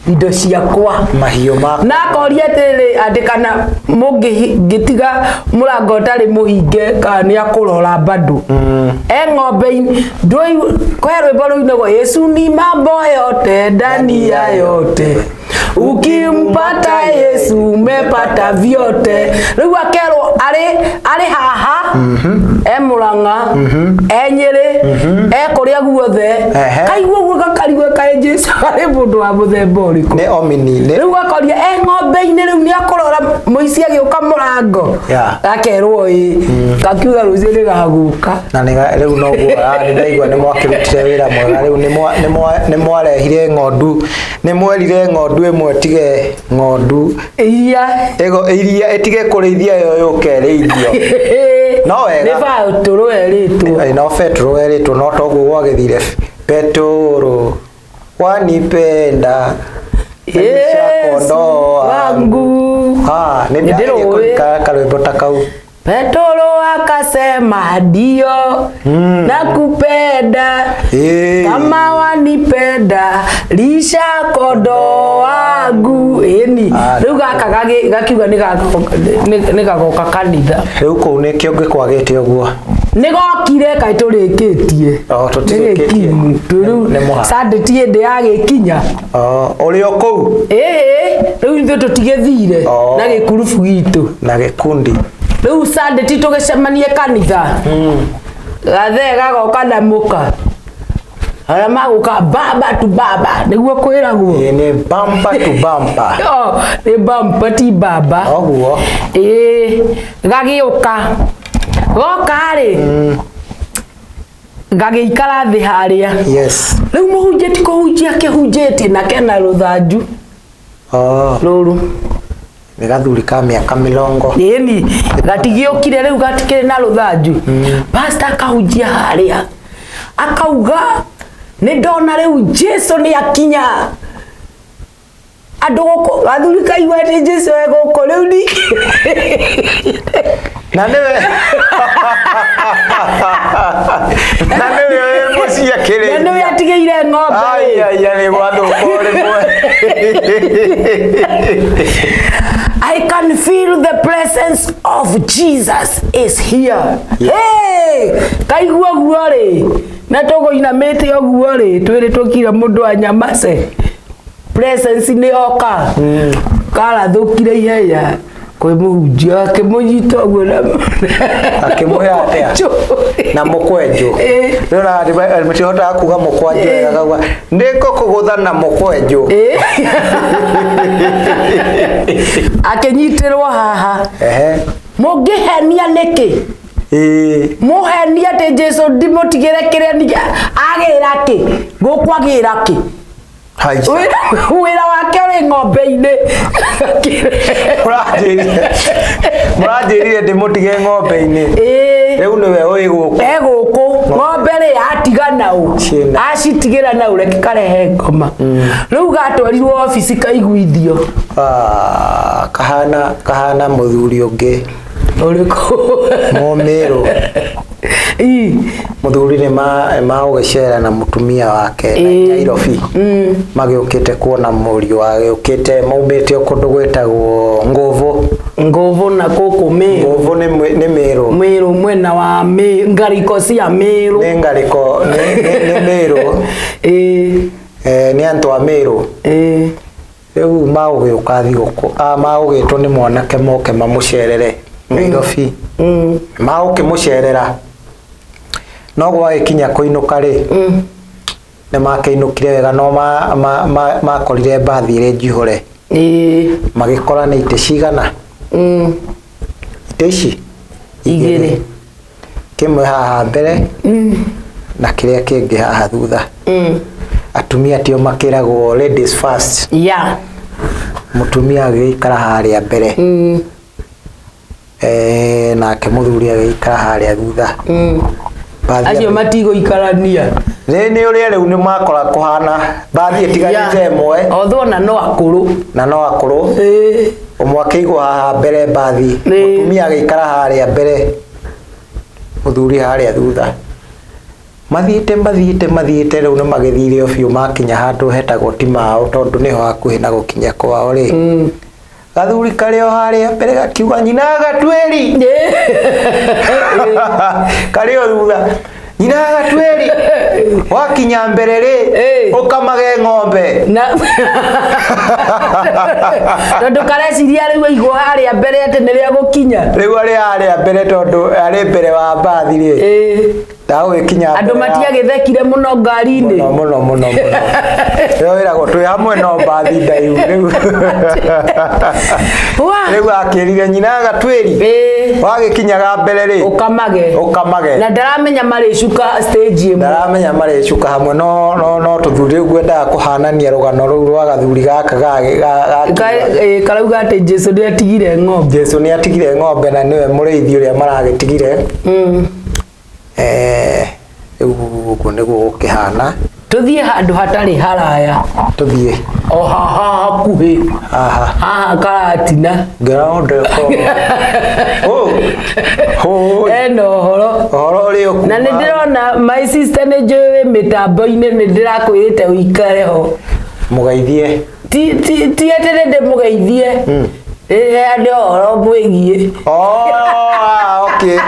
indo ciakwa. Mahiũ makwa. Na akoria atĩrĩrĩ, atĩ kana mũngĩtiga mũrango ũtarĩ mũhinge kana nĩ akũrora bado. E ng'ombe-inĩ, ndũĩ kwĩ rwĩmbo rũinagwo Yesu ni mambo yote ndani ya yote. Ukimpata Yesu umepata vyote. Rĩu akerwo arĩ haha E Murang'a, e Nyĩrĩ, e kũrĩa guothe. Kaigua ũguo gakarigwo kaĩ Jesu arĩ mũndũ wa mũthemba ũrĩkũ. Nĩ omini nĩ. Rĩu gakoria e ng'ombe-inĩ, rĩu nĩ akũrora mũici agĩũka mũrango. Gakerwo ĩ, gakiuga rũciũ nĩ gagũka. Na nĩ rĩu noguo, nĩ ndaigua nĩ mwakĩrutire wĩra mwega. Rĩu nĩ mwarehire ng'ondu, nĩ mwerire ng'ondu ĩmwe tige ng'ondu iria ĩgo iria ĩtige kũrĩithia, yo yũke ĩrĩithio. No wega. Nĩ Petũrũ erĩtwo. No Petro erĩtwo, no toguo gwagĩthire. Petũrũ wanipenda, lisha Yesu kondoo wangu. Ah, nĩ Nĩ ndageria ndĩrũĩ. kũrika karwĩmbo ta kau. Petoro akasema ndio, nakupenda, kama wanipenda lisha kondoo wangu. Ĩni. Rĩu gaka gakiuga nĩ gagoka kanitha. Rĩu kũu nĩkĩo ngĩkwagĩte ũguo. Nĩ gokire, kaĩ tũrĩkĩtie? Oh, tũtirĩkĩtie. Nĩ rĩu Nĩ mũha. Sunday ti hĩndĩ yagĩkinya. Oh, ũrĩ o kũu. Ĩĩ, rĩu ithuĩ tũtigĩthire na gĩkurubu gitũ. Na gĩkundi. Rĩu Sunday ti tũgĩcemanie kanitha, gathee gagoka na mũka arĩa magũka baba tu baba nĩguo kwĩragwo. Ĩĩ, nĩ bumper to bumper. Oh, nĩ bumper ti baba. Oguo. Ĩĩ, gagĩũka, goka rĩ, gagĩikara thĩ harĩa. Rĩu mũhunjia ti kũhunjia akĩhunjĩtie na kena rũthanju rũrũ. Nĩ gathuri ka mĩaka 40. Ĩni, gatigĩũkire rĩu gatikĩrĩ na rũthanju. Pastor akahunjia harĩa, akauga nĩ ndona rĩu Jesu nĩ akinya andũ gũkũ. Gathuri kaigua atĩ Jesu e gũkũ rĩu ni Na nĩwe wĩ mũciĩ na akĩrĩithia. nĩwe atigĩire ng'ombe. Ai, ai, ai, nĩ gwathũka o rĩmwe. I can feel the presence of Jesus is here. Hey! Kaigua ũguo rĩ, na tũgũinamĩte ũguo rĩ, twĩrĩ tũkire mũndũ anyamace. Presence nĩ yoka. Karathũkire ihenya kwĩ mũhunjia, akĩmũnyita ũguo na Akĩmũhe atĩa? Na mũkwenjũ. Ĩĩ. Rĩu matihotaga kuga mũkwanjũ wega, akauga nĩ ngũkũgũtha na mũkwenjũ. Ĩĩ. Akĩnyitĩrwo haha. Mũngĩhenia nĩkĩ? Mũhenia atĩ Jesu ndimũtigĩre kĩrĩa agĩra kĩ, gũkũ agĩra kĩ? Haica. Wĩra wake ũrĩ ng'ombe-inĩ. Mũranjĩrire ndĩmũtige ng'ombe-inĩ. Rĩu nĩwe ũĩ gũkũ. E gũkũ ng'ombe rĩ, atiga nau. Ciĩna. Acitigĩra nau, reke karehe ngoma. Rĩu gatwarirwo obici kaiguithio. Ah, kahana mũthuri ũngĩ. Ũrĩkũ? Mũmĩrũ. Ii. Mũthuri nĩ magũgĩcera na mũtumia wake Nairobi. Magĩũkĩte kuona mũriũ, agĩũkĩte maumĩte o kũndũ gwĩtagwo Ngũvũ. Ngũvũ na gũkũ Mĩrũ. Ngũvũ nĩ Mĩrũ. Mĩrũ, mwena wa ngariko cia Mĩrũ. Nĩ ngariko, nĩ Mĩrũ. Nĩ antũ a Mĩrũ. Rĩu magũgĩũka thigũkũ, magũgĩtwo nĩ mwanake moke mamũcerere Nairobi. Magũkĩmũcerera. No gwagĩkinya kũinũka rĩ, nĩ makĩinũkire wega, no makorire mbathi ĩrĩ njihũre. Magĩkora nĩ itĩ cigana? Itĩ ici? Igĩrĩ. Kĩmwe haha mbere na kĩrĩa kĩngĩ haha thutha. Atumia tio makĩragwo ladies first. Mũtumia agĩikara harĩa mbere. Nake mũthuri agĩikara harĩa thutha. Mbathi Acio matigũikarania. Nĩ ũrĩa rĩu nĩ makora kũhana mbathi ĩtigarĩte ĩmwe. Othe ona no akũrũ. Na no akũrũ. Ũmwe akĩigwo haha mbere mbathi. Mũtumia agĩikara harĩa mbere. Mũthuri harĩa thutha. Mathiĩte, mathiĩte, mathiĩte, rĩu nĩ magĩthire o biũ, makinya handũ hetagwo Timao, tondũ nĩho hakuhĩ na gũkinya kwao rĩ. Gathuri karĩ o harĩa mbere gakiuga nyina gatuĩri. Karĩ o thutha. Nyina Gatweri wakinya mbere rĩ ũkamage ng'ombe. Na tondũ kareciria rĩu aigwo harĩa mbere atĩ nĩrĩo gũkinya. Rĩu arĩ harĩa mbere tondũ arĩ mbere wa mbathi rĩ. Ndagũgĩkinya Andũ matiagĩthekire mũno ngari-inĩ. Mũno mũno mũno mũno. Rĩo wĩragwo twĩ hamwe no mbathi ndaihu rĩu. Rĩu akĩrire nyina Gatweri wagĩkinyaga mbere rĩ ũkamage. Ũkamage. Na ndaramenya marĩcuka stage ĩmwe. Ndaramenya marĩcuka hamwe no no no tũthuri rĩu ngwendaga kũhanania rũgano rũu rwa gathuri gaka ga karauga atĩ Jesu nĩatigire ng'ombe. Jesu nĩatigire ng'ombe na nĩwe mũrĩithi ũrĩa maragĩtigire. Rĩu ũguo nĩguo gũkĩhana. Tũthiĩ handũ hatarĩ haraya. Tũthiĩ. O haha hakuhĩ. Haha. Haha Karatina. Ground oh. Ena ũhoro. Ũhoro ũrĩ ũkuuma. Na nĩndĩrona my sister nĩ njũĩ wĩ mĩtambo-inĩ nĩndĩrakwĩrĩte ũikare ho. Mũgeithie. Ti atĩ nĩndĩmũgeithie. Nĩheane ũhoro mwĩgiĩ. Oh, okay.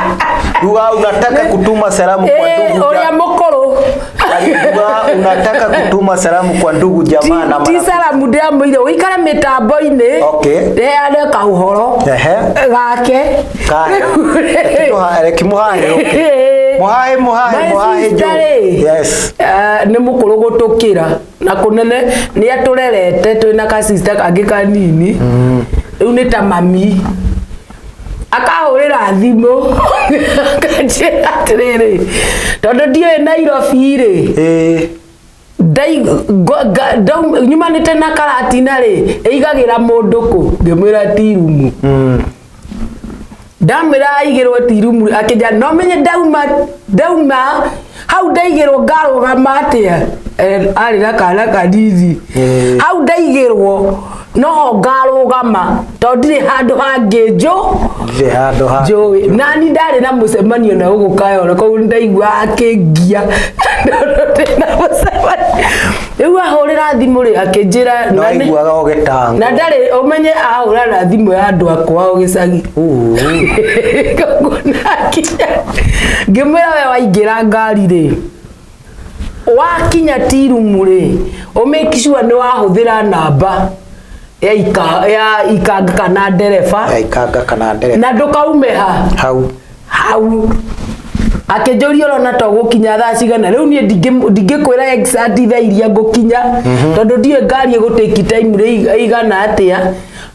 Ruga unataka kutuma salamu kwa ndugu. Ũrĩa mũkũrũ. Ruga unataka kutuma salamu kwa ndugu jamaa na marafiki. Ti salamu ndĩramwĩire ũikare mĩtambo-inĩ. Okay. Ndeane kaũhoro. Gake. Reke muhae. Muhae muhae muhae. Yes. Nĩ mũkũrũ gũtũkĩra na kũnene nĩ atũrerete twĩna ka sister kangĩ kanini. Rĩu nĩ ta mami. Akahũrĩra thimũ akanjĩra atĩrĩrĩ tondũ ndiũĩ Nairobi rĩ nyumanĩte na Karatina rĩ ĩigagĩra mũndũ kũ ngĩmwĩra ti rumu. Ndamwĩra aigĩrwo ti rumu akĩnjĩra no menye ndauma hau ndaigĩrwo ngarũgama atĩa. Arĩ na kana kanini hau ndaigĩrwo noho ngarũgama tondũ ndirĩ handũ hangĩ njũĩ nani ndarĩ na mũcemanio na gũkũ Kayore koguo nĩndaigua akĩngia tondũ ndĩna mũcemanio. Rĩu ahũrĩra thimũ rĩ akĩnjĩra no aiguaga ũgĩtangwo na ndarĩ ũmenye ahũra na thimũ ya andũ akwa gĩcagi. Koguo nakinya ngĩmwĩra we waingĩra ngari rĩ wakinya ti rumu rĩ ũmake sure nĩ wahũthĩra namba ya ikanga kana ndereba. Ya ikanga kana ndereba. Na ndũkaume ha hau. Hau. Akĩnjũria ũrona to gũkinya thaa cigana rĩu niĩ ndingĩkwĩra exact thaa iria ngũkinya tondũ ndiũĩ ngari ĩgũtake time ĩigana atĩa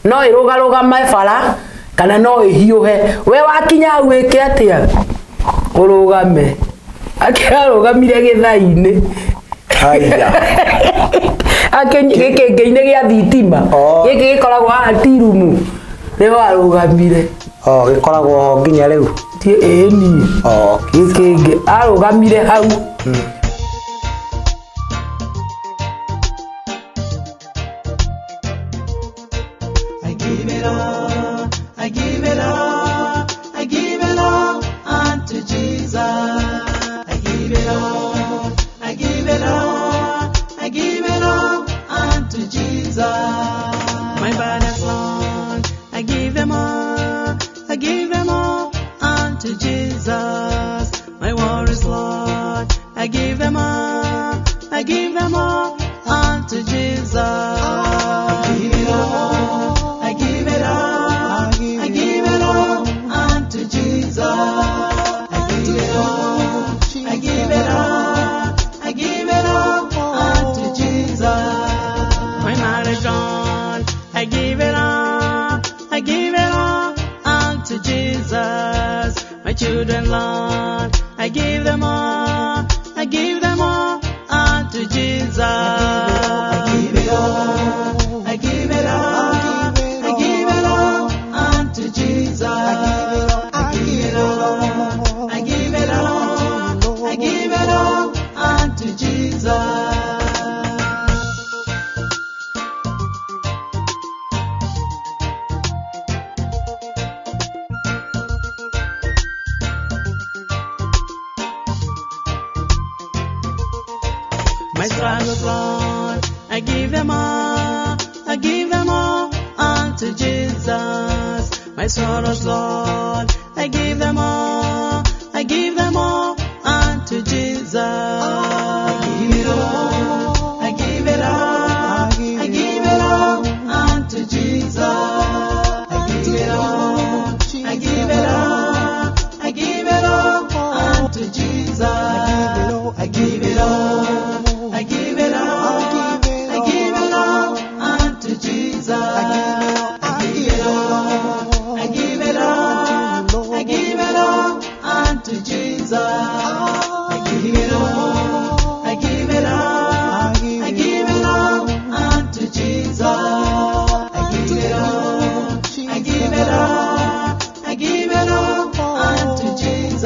no ĩrũgarũgame bara kana no ĩhiũhe we wakinya hau wĩke atĩa ũrũgame. Akĩarũgamire gĩthai-inĩ. Haiya. Gĩkĩngĩ-inĩ gĩa thitima. Gĩkĩ gĩkoragwo haha ti rumu. Nĩho arũgamire. Oh, gĩkoragwo ho nginya rĩu. Ĩni. Oh, gĩkĩngĩ arũgamire hau. I give it all, I give it all, I give it all unto Jesus. I give it all, I give it all, I give it all unto Jesus. My burdens, Lord, I give them all, I give them all unto Jesus. My worries, Lord, I give them all, I give them all unto Jesus. I give it all, I give it all, I give it all unto Jesus. I give it all, I give it all, I give it all unto Jesus. My marriage, Lord, I give it all, I give it all unto Jesus. My children, Lord, I give them all, I give them all unto Jesus. I give it all, I give it all, I give it all unto Jesus. I give it all, I give it all, I give it all unto Jesus. My struggles, Lord, I give them all, I give them all unto Jesus. My sorrows, Lord, I give them all, I give them all unto unto Jesus. I give it all, I give it all, I give it all unto Jesus. I give it all, I give it all, I give it all unto Jesus. I give it all, I give it all, I give it all unto Jesus. I give it all, I give it all, I give it all unto Jesus. I give it all, I give it all, I give it all unto Jesus. I give it all, I give it all, I give it all unto Jesus.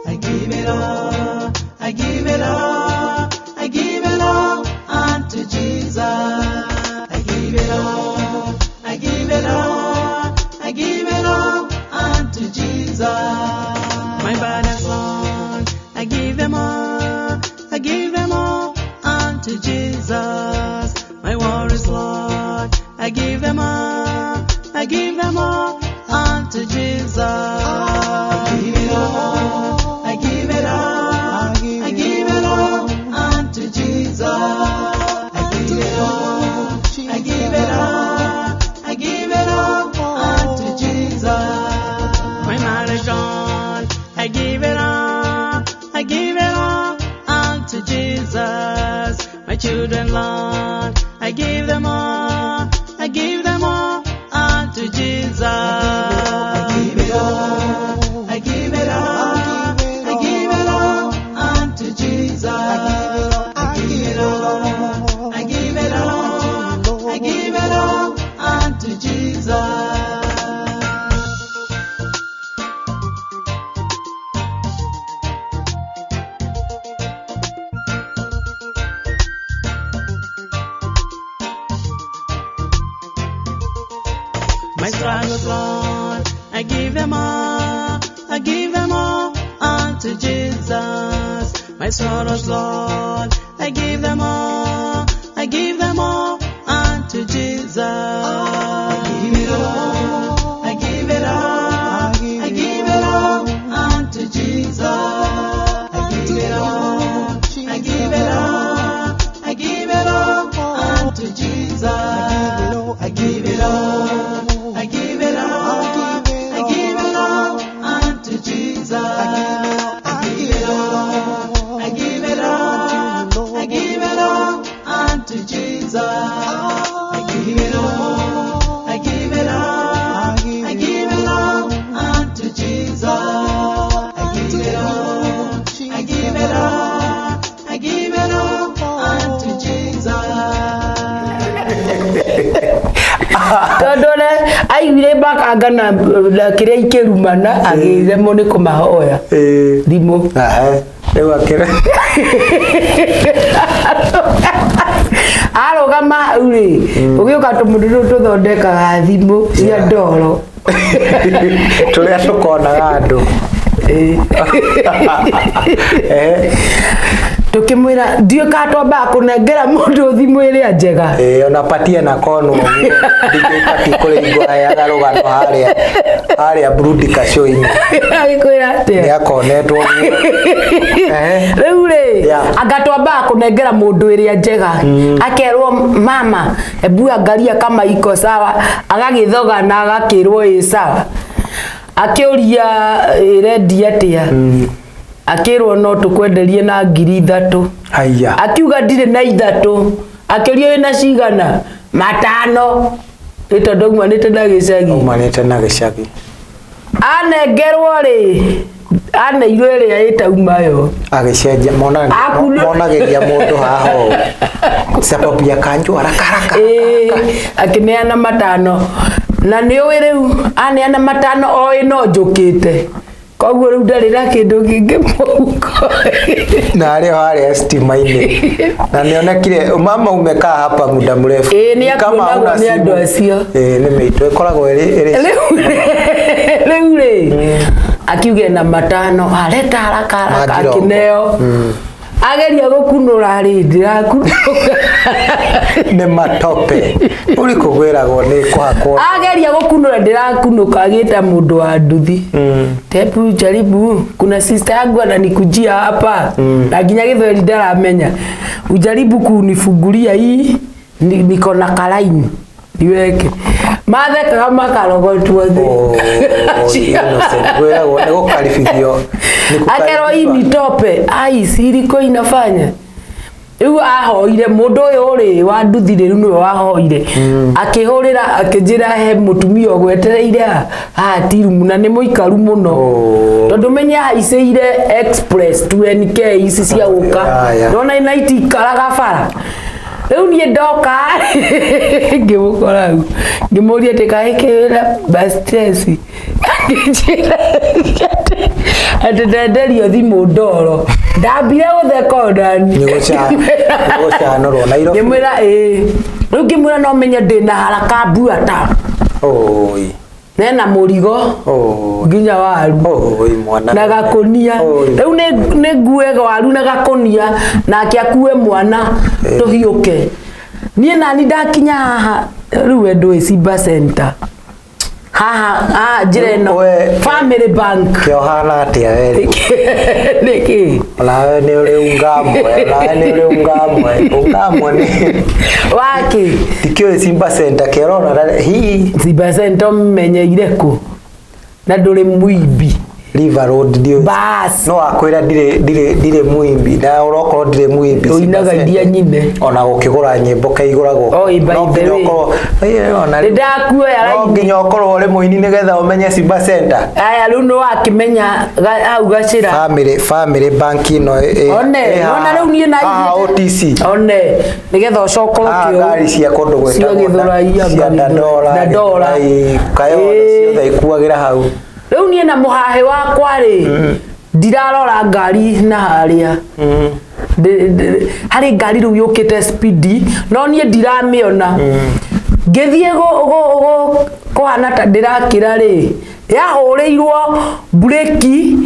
I give it all, I give it all, I give it all unto Jesus. I give it all, I give it all, I give it all unto Jesus. My burdens, Lord, I give them all, I give them all unto Jesus. My worries, Lord, I give them all, I give them all unto Jesus. I give it all, I give it all, I give it all unto Jesus. I give it all, I give it all, I give it all unto Jesus. My marriage, Lord, I give it all, I give it all unto Jesus. My children, Lord, I give them all, I give them all unto Jesus. I give it all, I give it all, I give it all unto Jesus. I give it all, I give it all, I give it all unto Jesus. My struggles, Lord, I give them all, I give them all unto Jesus. My sorrows, Lord, I give them all, I give them all unto Jesus. I give it all, I give it all, I give it all unto Jesus. I give it all, I give it all, I give it all unto Jesus. I give it all, I give it all, I give it all unto Jesus. I give it all, I give it all, I give it all unto Jesus. I give it all, I give it all, I give it all unto Jesus. I give it all, I give it all, I give it all unto Jesus. Tondũ ne aiguire makanga na kĩrĩa ikĩrumana agĩremwo nĩ kũmahoya thimũ. Ahe, rĩu akĩra Arũgama hau rĩ, ũgĩũka tũmũndũ tũtũ tũthondekaga thimũ cia ndoro. Tũrĩa tũkonaga andũ. Tũkĩmwĩra ndiũĩ kana twambaga kũnengera mũndũ thimũ ĩrĩa njega. Ona patie na konwo ũguo ndingĩbatiĩ kũrĩ aheaga rũgano harĩa Brudika show-inĩ. Agĩkwĩra atĩa? Nĩ akonetwo ũguo. Rĩu rĩ, anga twambaga kũnengera mũndũ ĩrĩa njega, akerwo mama ebu angalia kama iko sawa, agagĩthoga na agakĩrwo ĩ sawa, akĩũria ĩrendia atĩa, akĩrwo no tũkwenderie na 3,000. Haiya. Akiuga ndirĩ na 3, akĩũria wĩna cigana, 5, nĩ tondũ aumanĩte na gĩcagi. Aumanĩte na gĩcagi. Anengerwo rĩ, aneirwo ĩrĩa ĩtaumayo. Agĩcenjia monagĩria mũndũ haha ũũ sababu ya kanjũ haraka haraka. Ĩĩ, akĩneana 5 na nĩ ũĩ rĩu aneana 5 oĩ no njũkĩte, koguo rĩu ndarĩ na kĩndũ kĩngĩ mũhuko. Na arĩ o harĩa stima-inĩ na nĩonekire mama umekaa hapa muda mrefu. Ĩĩ, nĩ Kama akuonagwo hauna nĩ andũ simu. acio. Ĩĩ, nĩ mĩitũ ĩkoragwo ĩrĩ Rĩu rĩ, akiuge na 5 areta haraka haraka. Manjirongo. Akĩneo. Ageria gũkunũra rĩ, ndĩrakunũka. Nĩ matope ũrĩ kũgwĩragwo nĩ kũhakwo. Ageria gũkunũra, ndĩrakunũka. Agĩta mũndũ wa nduthi, "Tebu jaribu, kuna sister yangu ananikujia hapa na nginya gĩthweri ndaramenya, ujaribu kunifungulia hii, niko na kalaini niweke." Mathekaga makarogotwo thĩ. Oh, innocent. Gwĩragwo nĩ gũkaribithio, nĩ Akerwo hii gũkaribithio. ni tope, ai siriko inafanya. Rĩu ahoire mũndũ ũyũ rĩ wa nduthi rĩ, rĩu nĩwe wahoire, akĩhũrĩra, akĩnjĩra he mũtumia ũgwetereire haha tirumu na nĩ mũikaru mũno. Oh. Tondũ menye haicĩire express 2NK ici cia gũka. Ya, ya. Ndona na itikaraga bara. Rĩu niĩ ndoka ngĩmũkora hau, ngĩmũria atĩ kaĩ kĩwĩra bastresi, akĩnjĩra atĩ ndenderio thimũ ndoro. Ndambire gũtheka onani. Nĩ gũcanũrwo Nairobi. Ngĩmwĩra ĩĩ. Rĩu ngĩmwĩra no menye ndĩna haraka mbuata. Oi. Nena mũrigo. Oi. Nginya waru. Oi mwana. Na gakũnia. Oi. Rĩu nĩ ngue waru na gakũnia, nake akue mwana, tũhiũke. Niĩ nani ndakinya haha rĩu, we ndũĩ Simba Center haha, haha njĩra ĩno, Family Bank. Kĩohana atĩa we rĩu? Nĩkĩ? Onawe nĩ ũrĩ ungamwe, onawe nĩ ũrĩ ungamwe, ungamwe nĩ Wakĩ? Ndikĩũĩ Simba Center kĩorona hii. Simba Center ũmenyeire kũ na ndũrĩ mũimbi? River Road ndiũĩ. Bas. No akwĩra ndirĩ mũimbi, na ũrokorwo ndirĩ mũimbi Simba Ũinaga Center. iria nyine. Ona gũkĩgũra nyĩmbo kaigũragwo. Oi, by No the nginya way. ũkorwo ona Nĩ ndakuoya no raini. nginya ũkorwo ũrĩ mũini nĩgetha ũmenye Simba Center. Aya, rĩu nĩ wakĩmenya hau gacĩra. Family Bank ĩno One, ĩ nona rĩu niĩ na haha OTC. One nĩgetha ũcokoroke. Haha ngari cia kũndũ cia gwĩtagwo Gĩthũrai, cia anga Dandora, Dandora. Gĩthũrai, Kayole, ciothe ikuagĩra hau. Rĩu niĩ na mũhahĩ wakwa rĩ, ndirarora ngari na harĩa harĩ ngari rĩu yũkĩte spidi, no niĩ ndiramĩona. Ngĩthiĩ kũhana ta ndĩrakĩra rĩ, yahũrĩirwo breki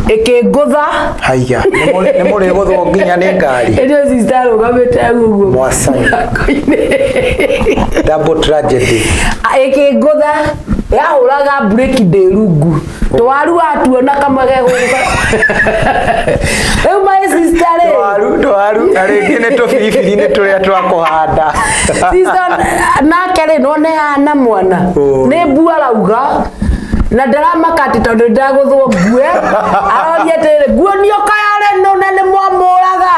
ĩkĩngũtha. Haiya, nĩ mũrĩgũthwo nginya nĩ ngari. Ĩndĩ sister arũgamĩte hau ũguo Mwacani. mũrango-inĩ. Double tragedy. Ĩkĩngũtha, yahũraga breki ndĩ rungu twaru watuona kamwe gegũka. Rĩu my sister rĩ, Twaru na rĩngĩ nĩ tũbiribiri nĩ tũrĩa twa kũhanda. Sister nake rĩ, none hana mwana. Oi. Nĩ mbua arauga na ndaramaka atĩ tondũ ndagũthwo ngue, aroria atĩrĩrĩ, "Nguonio kayore nũ na nĩ mwamũraga?"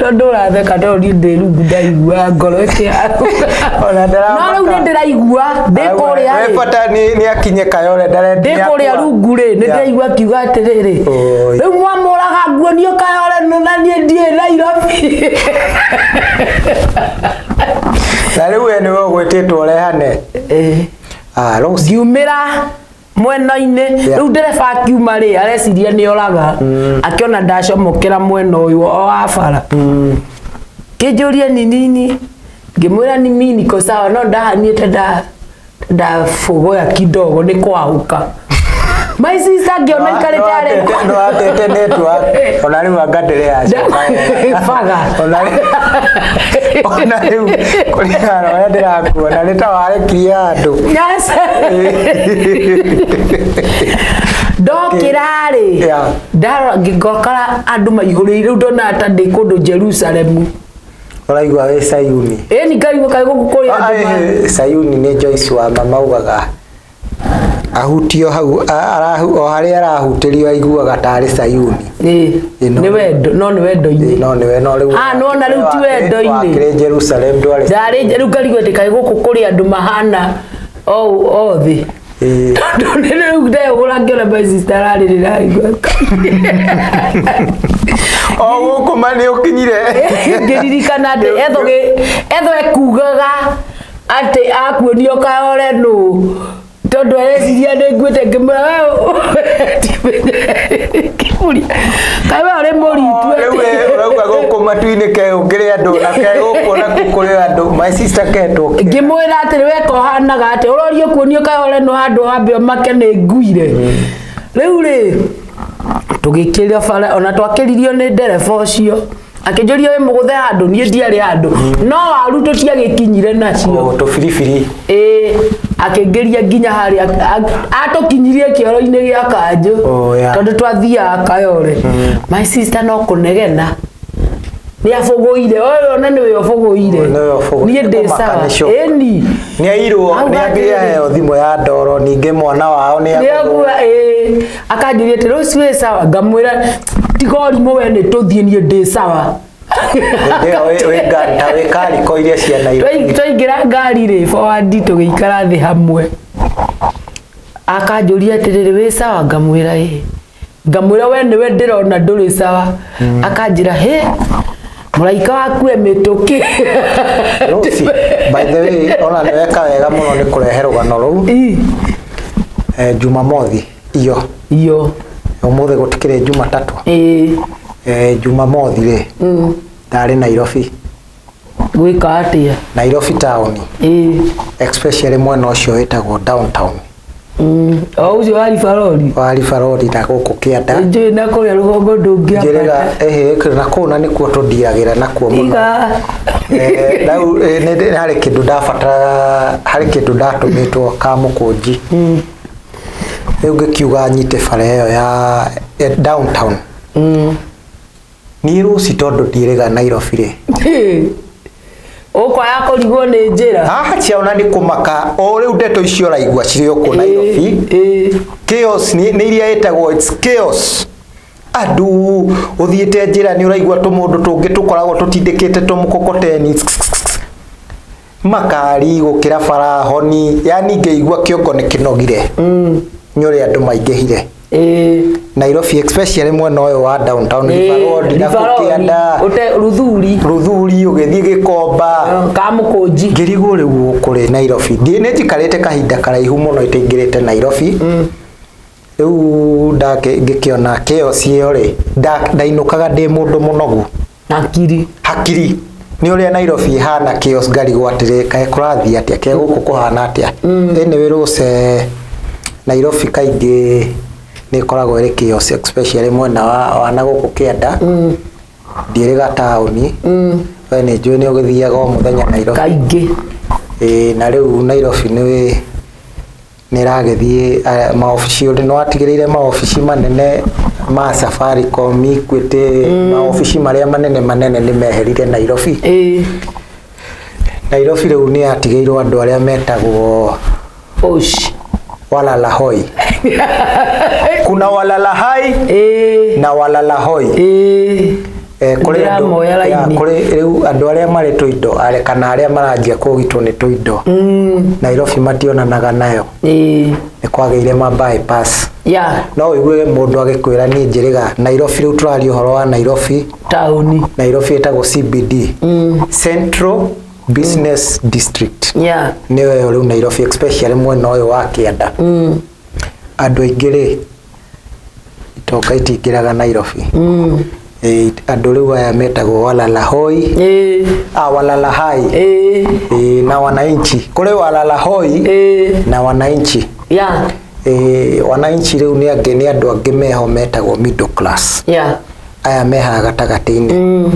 Tondũ ũratheka tondũ niĩ ndĩ rungu ndaigua ngoro ĩkĩharũka. Ona ndaramaka. No rĩu nĩ ndĩraigua ndĩ kũrĩa We rĩ, bata nĩ akinye Kayole ndare. Ndĩ kũrĩa rungu rĩ, nĩ ndĩraigua akiuga atĩrĩrĩ, Oi. "Rĩu mwamũraga nguonio kayore nũ na niĩ ndiĩ Nairobi?" Na rĩu we nĩwe ũgwĩtĩtwo ũrehane. Ĩĩ. Ah, rũci. Ngiumĩra mwena-inĩ. Rĩu ndereba akiuma rĩ, areciria nĩ oraga, akĩona ndacomokera mwena ũyũ o wa bara. Kĩnjũria ni nini, ngĩmwĩra ni mimi niko sawa, no ndahanĩte ndabogoya kidogo nĩ kwahũka. My sister ngĩona ikarĩte arĩ Nĩwatete network ona rĩu anga ndĩracoka. Baga. Ona rĩu kũringana na ũrĩa ndĩrakuona nĩ ta warekirie andũ. Yes. Ndokĩra rĩ, ndarora ngĩkora andũ maihũrĩire. Rĩu ndona ta ndĩ kũndũ Jerusalemu. Ũraigua wĩ Sayuni. Ĩni ngaigua kaĩ gũkũ kũrĩ andũ Sayuni nĩ Joyce wa mama augaga ahutio hau o harĩa arahutĩrio aiguaga tarĩ Sayuni. Ĩĩ, Ĩno. nĩ wendo, no nĩ wendo-inĩ. No nĩwe, no rĩu Ah, nĩwona rĩu ti wendo-inĩ. wakĩrĩ Jerusalem ndwarĩ. Ndarĩ rĩu ngarigwo atĩ kaĩ gũkũ kũrĩ andũ mahana o othe. Tondũ nĩ rĩu ndehũra ngĩona my sister ararĩrĩra aigua. O gũkũ ma nĩ ũkinyire. Ngĩririkana atĩ etho ekugaga atĩ akuonio kayore nũ tondũ areciria nĩ nguĩte. Ngĩmwĩra we ngĩmũria kaĩ we ũrĩ mũritu. Rĩu we ũrauga gũkũ matu-inĩ ke ũngĩrĩ andũ na ke gũkũ nakuo kũrĩ andũ, my sister ketwo kĩ? Ngĩmwĩra atĩrĩ, we kohanaga atĩ ũrorio kuonio kayore nũ handũ hambe ũmake nĩ nguire rĩu rĩ. Tũgĩkĩria bara, ona twakĩririo nĩ ndereba ũcio, akĩnjũria wĩ mũgũthe handũ, niĩ ndiarĩ handũ, no waru tũtiagĩkinyire nacio. O, tũbiribiri. Ĩĩ, akĩngĩria nginya harĩa atũkinyirie kĩoro-inĩ gĩa kanjũ. Oh, yeah. Tondũ twathiaga Kayore. My sister no kũnegena nĩ abũgũire, ũyũ ona nĩwe ũbũgũire. Oh, nĩwe ũbũgũire. Niĩ ndĩ Kũmaka sawa. nĩ shock. Ĩni. Nĩ airwo. Auga Nĩ ambire atĩrĩrĩ. aheo thimũ ya ndoro, ningĩ mwana wao nĩ nĩagua. Ĩĩ, akanjũria atĩ rũciũ wĩ sawa, ngamwĩra tiga ũrimũ we, nĩ tũthiĩ, niĩ ndĩ sawa. Hĩndĩ ĩyo ta wĩ kariko iria cia Nairobi. Twaingĩra ngari rĩ, forward, tũgĩikara thĩ hamwe, akanjũria atĩrĩrĩ, wĩ sawa? Ngamwĩra ĩ, ngamwĩra we nĩwe ndĩrona ndũrĩ sawa. Akanjĩra, hĩ, mũraika waku e mĩtũkĩ. Rũci, by the way, ona nĩ weka wega mũno nĩ kũrehe rũgano rũu. Jumamothi iyo. Iyo. Ũmũthĩ gũtikĩrĩ Jumatatũ. Ĩ. Jumamothi rĩ, ndarĩ Nairobi. Gwĩka atĩa? Nairobi town. Especially mwena ũcio wĩtagwo downtown. O ũcio wa River Road? Wa River Road na gũkũ kĩanda. Njũĩ na kũrĩa rũgongo Njĩrĩga. ndũngĩambata. Ĩhĩ, na kũu na nĩkuo tũndiagĩra nakuo mũno. Iga. Rĩu harĩ kĩndũ ndabataraga, harĩ kĩndũ ndatũmĩtwo Kamũkũnji. Rĩu ngĩkiuga nyite bara ĩyo ya downtown. Niĩ rũci tondũ ndiĩrĩga Nairobi rĩ, Ũkwaya kũrigwo nĩ njĩra. Haha ciaona nĩ kũmaka o rĩu, ndeto icio ũraigua cirĩ o kũ Nairobi. Chaos nĩ iria ĩtagwo, it's chaos. Andũ ũthiĩte njĩra nĩ ũraigua tũmũndũ tũngĩ tũkoragwo tũtindĩkĩte tũmũkokoteni, makari gũkĩra bara honi, yani ngĩigua kĩongo nĩ kĩnogire nĩ ũrĩa andũ maingĩhire Nairobi, especially mwena ũyũ wa downtown, River Road na River Road, kũkĩanda. Ruthuri. Ruthuri, ũgĩthiĩ Gĩkomba. Kamũkũnji. Ngĩrigwo rĩu gũkũ rĩ Nairobi, nĩ njikarĩte kahinda karaihu mũno itaingĩrĩte Nairobi. Rĩu ngĩkĩona chaos ĩyo rĩ, ndainũkaga ndĩ mũndũ mũnogu. Hakiri. Hakiri nĩ ũrĩa Nairobi ĩhana chaos, ngarigwo atĩrĩ, kaĩ kũrathiĩ atĩa, ke gũkũ kũhana atĩa? Anyway, rũce Nairobi kaingĩ nĩ ĩkoragwo ĩrĩ chaos, especially mwena wa na gũkũ kĩanda. Ndiĩrĩga taũni, we nĩ njũĩ nĩ ũgĩthiaga o mũthenya Nairobi. Kaingĩ. Ĩĩ, na rĩu Nairobi nĩ ĩragĩthiĩ maobici, nĩ watigĩrĩire maobici manene ma Safaricom, Equity, maobici marĩa manene manene nĩ meherire Nairobi. Nairobi rĩu nĩ yatigĩirwo andũ arĩa metagwo Osh. walala hoi. Kuna walala hai na walala hoi. Kũrĩ andũ Ndĩramoya ya, raini. kũrĩ rĩu andũ arĩa marĩ tũindo kana arĩa maranjia kũgitwo nĩ tũindo, Nairobi mationanaga nayo. Nĩ kwagĩire ma bypass. No ũigue mũndũ agĩkwĩra niĩ njĩrĩga Nairobi, rĩu tũraria ũhoro wa Nairobi Taũni. Nairobi ĩtagwo CBD, Central Business District. Nĩyo ĩyo rĩu Nairobi, especially mwena ũyũ wa kĩanda. Andũ aingĩ rĩ, itonga itingĩraga Nairobi. Andũ rĩu aya metagwo walala hoi, walala hai. Na wananchi, kũrĩ walala hoi na wananchi. Wananchi rĩu nĩ angĩ, nĩ andũ angĩ meho metagwo middle class. Aya mehaga gatagatĩ-inĩ.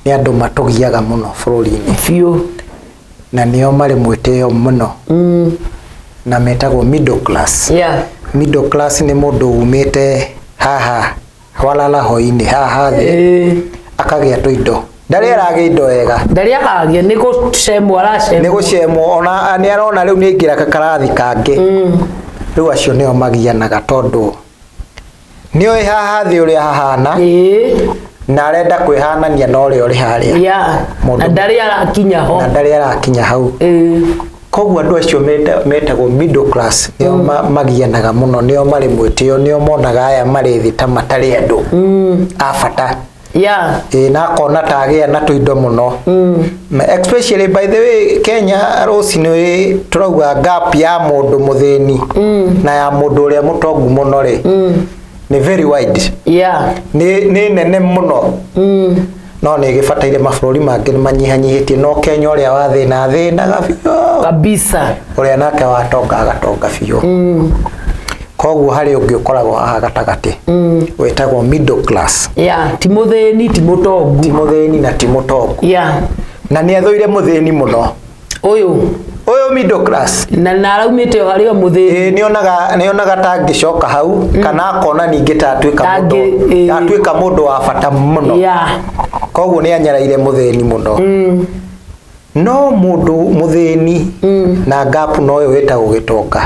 Nĩ andũ matũgiaga mũno bũrũri-inĩ. Biũ. Na nĩo marĩ mwĩtĩo mũno. Na metagwo middle class. Middle class nĩ mũndũ umĩte haha walala hoi-inĩ, haha thĩ, akagĩa tũindo, ndarĩ aragĩa indo wega. Ndarĩ aragĩa, nĩ gũcemwo aracemwo. Nĩ gũcemwo, ona nĩ arona rĩu nĩ aingĩra kakarathi kangĩ. Rĩu acio nĩo magianaga tondũ nĩoĩ haha thĩ ũrĩa hahana, na arenda kwĩhanania na ũrĩa ũrĩ harĩa. Na ndarĩ arakinya ho. Na ndarĩ arakinya hau. Koguo andũ acio metagwo middle class nĩo magianaga mũno, nĩo marĩ mwĩtĩo, nĩo monaga aya marĩ thĩ ta matarĩ andũ a bata. Ĩĩ, na akona ta agĩa na tũindo mũno. Especially, by the way, Kenya rũcinĩ tũrauga gap ya mũndũ mũthĩni na ya mũndũ ũrĩa mũtongu mũno rĩ, nĩ very wide. Nĩ nene mũno. No nĩ ĩgĩbataire mabũrũri mangĩ nĩ manyihanyihĩtie, no Kenya ũrĩa wa thĩna athĩnaga biũ. Kabisa. Ũrĩa nake watonga agatonga biũ. Koguo harĩ ũngĩ ũkoragwo haha gatagatĩ wĩtagwo middle class. Yeah, ti mũthĩni ti mũtongu. Ti mũthĩni na ti mũtongu. Na nĩ athũire mũthĩni mũno. Ũyũ. Ũyũ middle class. Na araumĩte o harĩ o mũthĩni. Ĩĩ, nĩonaga ta angĩcoka hau kana akona ningĩ ta atuĩka mũndũ, atuĩka mũndũ wa bata mũno. Koguo nĩ anyaraire mũthĩni mũno. No mũndũ mũthĩni na gap na ũyũ wĩtagwo gĩtonga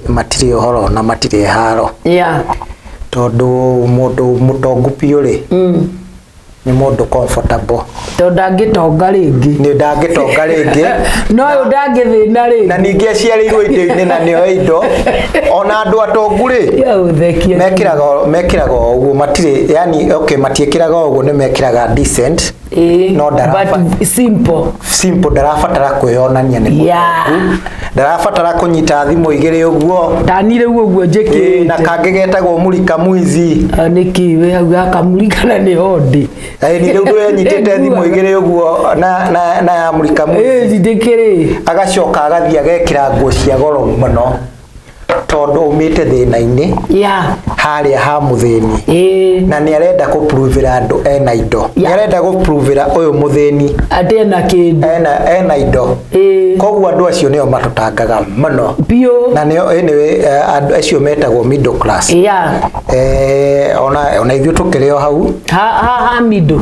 matirĩ ũhoro na matirĩ haro. Tondũ mũndũ mũtongu biũ rĩ, nĩ mũndũ comfortable. Tondũ ndangĩtonga rĩngĩ. Nĩ ndangĩtonga rĩngĩ. No ũyũ ndangĩthĩna rĩngĩ. Na ningĩ aciarĩirwo indo-inĩ na nĩoe indo. Ona andũ atongu rĩ, Ya ũthekia. mekĩraga o ũguo, matirĩ, yani, okay, matiĩkĩraga o ũguo, nĩ mekĩraga decent. No but simple. Simple, ndarabatara kwĩyonania nĩ mũtongu. Ndarabatara kũnyita thimũ igĩrĩ ũguo. Tani rĩu ũguo njĩkĩrĩte. Na kangĩ getagwo Mulika Mwizi. Nĩkĩ wĩ hau gakamurika na nĩ hondi. Ni rĩu ndũrenyitĩte thimũ igĩrĩ ũguo na ya Mulika Mwizi. Ndĩkĩrĩ. Agacoka agathiĩ agekĩra nguo cia goro mũno tondũ umĩte thĩna-inĩ. Harĩa ha mũthĩni. Na nĩ arenda kũpruvĩra andũ ena indo. Nĩ arenda kũpruvĩra ũyũ mũthĩni atĩ ena kĩndũ. Ena indo. Koguo andũ acio nĩo matũtangaga mũno. Biũ. Na nĩo anyway, andũ acio metagwo middle class. Ona ithuĩ tũkĩrĩ o hau. Ha middle.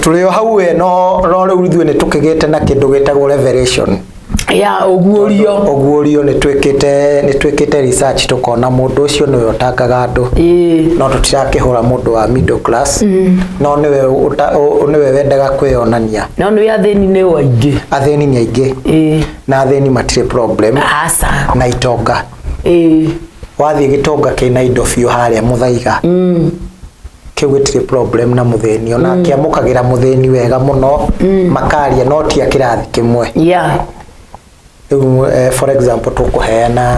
Tũrĩ o hau we, no rĩu ithuĩ nĩ tũkĩgĩte na kĩndũ gĩtagwo revelation. Ya, ũguũrio. Ũguũrio, nĩ twĩkĩte research tũkona mũndũ ũcio nĩwe ũtangaga andũ. No tũtirakĩhũra mũndũ wa middle class. No nĩwe wendaga kwĩyonania. No nĩwe athĩni nĩ aingĩ. Athĩni nĩ aingĩ. Na athĩni matirĩ problem. Aca. Na itonga. Wathiĩ gĩtonga kĩna indo biũ harĩa Mũthaiga. Kĩu gĩtirĩ problem na mũthĩni. Ona kĩamũkagĩra mũthĩni wega mũno, makaria no ti a kĩrathi kĩmwe. Rĩu, for example, tũkũheana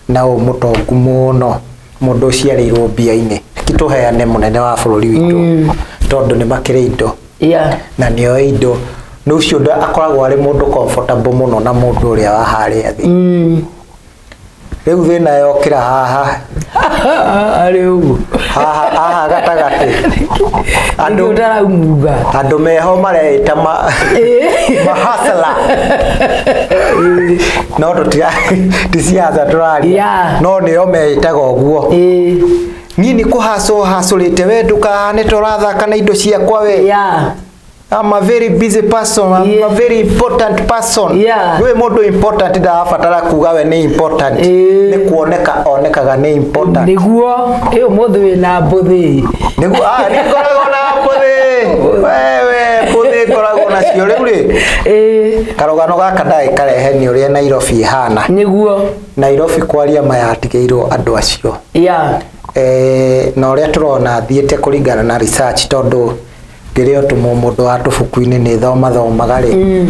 na ũyũ mũtongu mũno, mũndũ ũciarĩirwo mbia-inĩ. Ti tũheane mũnene wa bũrũri witũ, tondũ nĩ makĩrĩ indo. Na nĩoĩ indo. Nĩ ũcio akoragwo arĩ mũndũ comfortable mũno na mũndũ ũrĩa wa harĩa thĩ. Rĩu thĩna yokĩra haha. Arĩ ũguo. Haha gatagatĩ. Andũ ũtaraumuga. Andũ meho mareĩta mahasla. No tũtira, ti siasa tũraria. No nĩo meĩtaga ũguo. Niĩ nĩ kũhacwo hacũrĩte we ndũkahane ta ũrathaka na indo ciakwa we. I'm a very busy person. I'm a very important person. Nĩwe mũndũ important ndarabatara kuga we nĩ important. Nĩ kuoneka onekaga nĩ important. Nĩguo, ũmũthĩ wĩna mbũthĩ. Nĩguo, nĩ ngoragwo na mbũthĩ. Wewe, mbũthĩ ngoragwo nacio rĩu rĩ. Karũgano gaka ndagĩkarehe nĩ ũrĩa Nairobi ĩhana. Nĩguo. Nairobi kwaria maya atigĩirwo andũ acio. Na ũrĩa tũrona thiĩte kũringana na research tondũ ngĩrĩ o tũmũ mũndũ wa tũbuku-inĩ nĩ thomathomaga rĩ.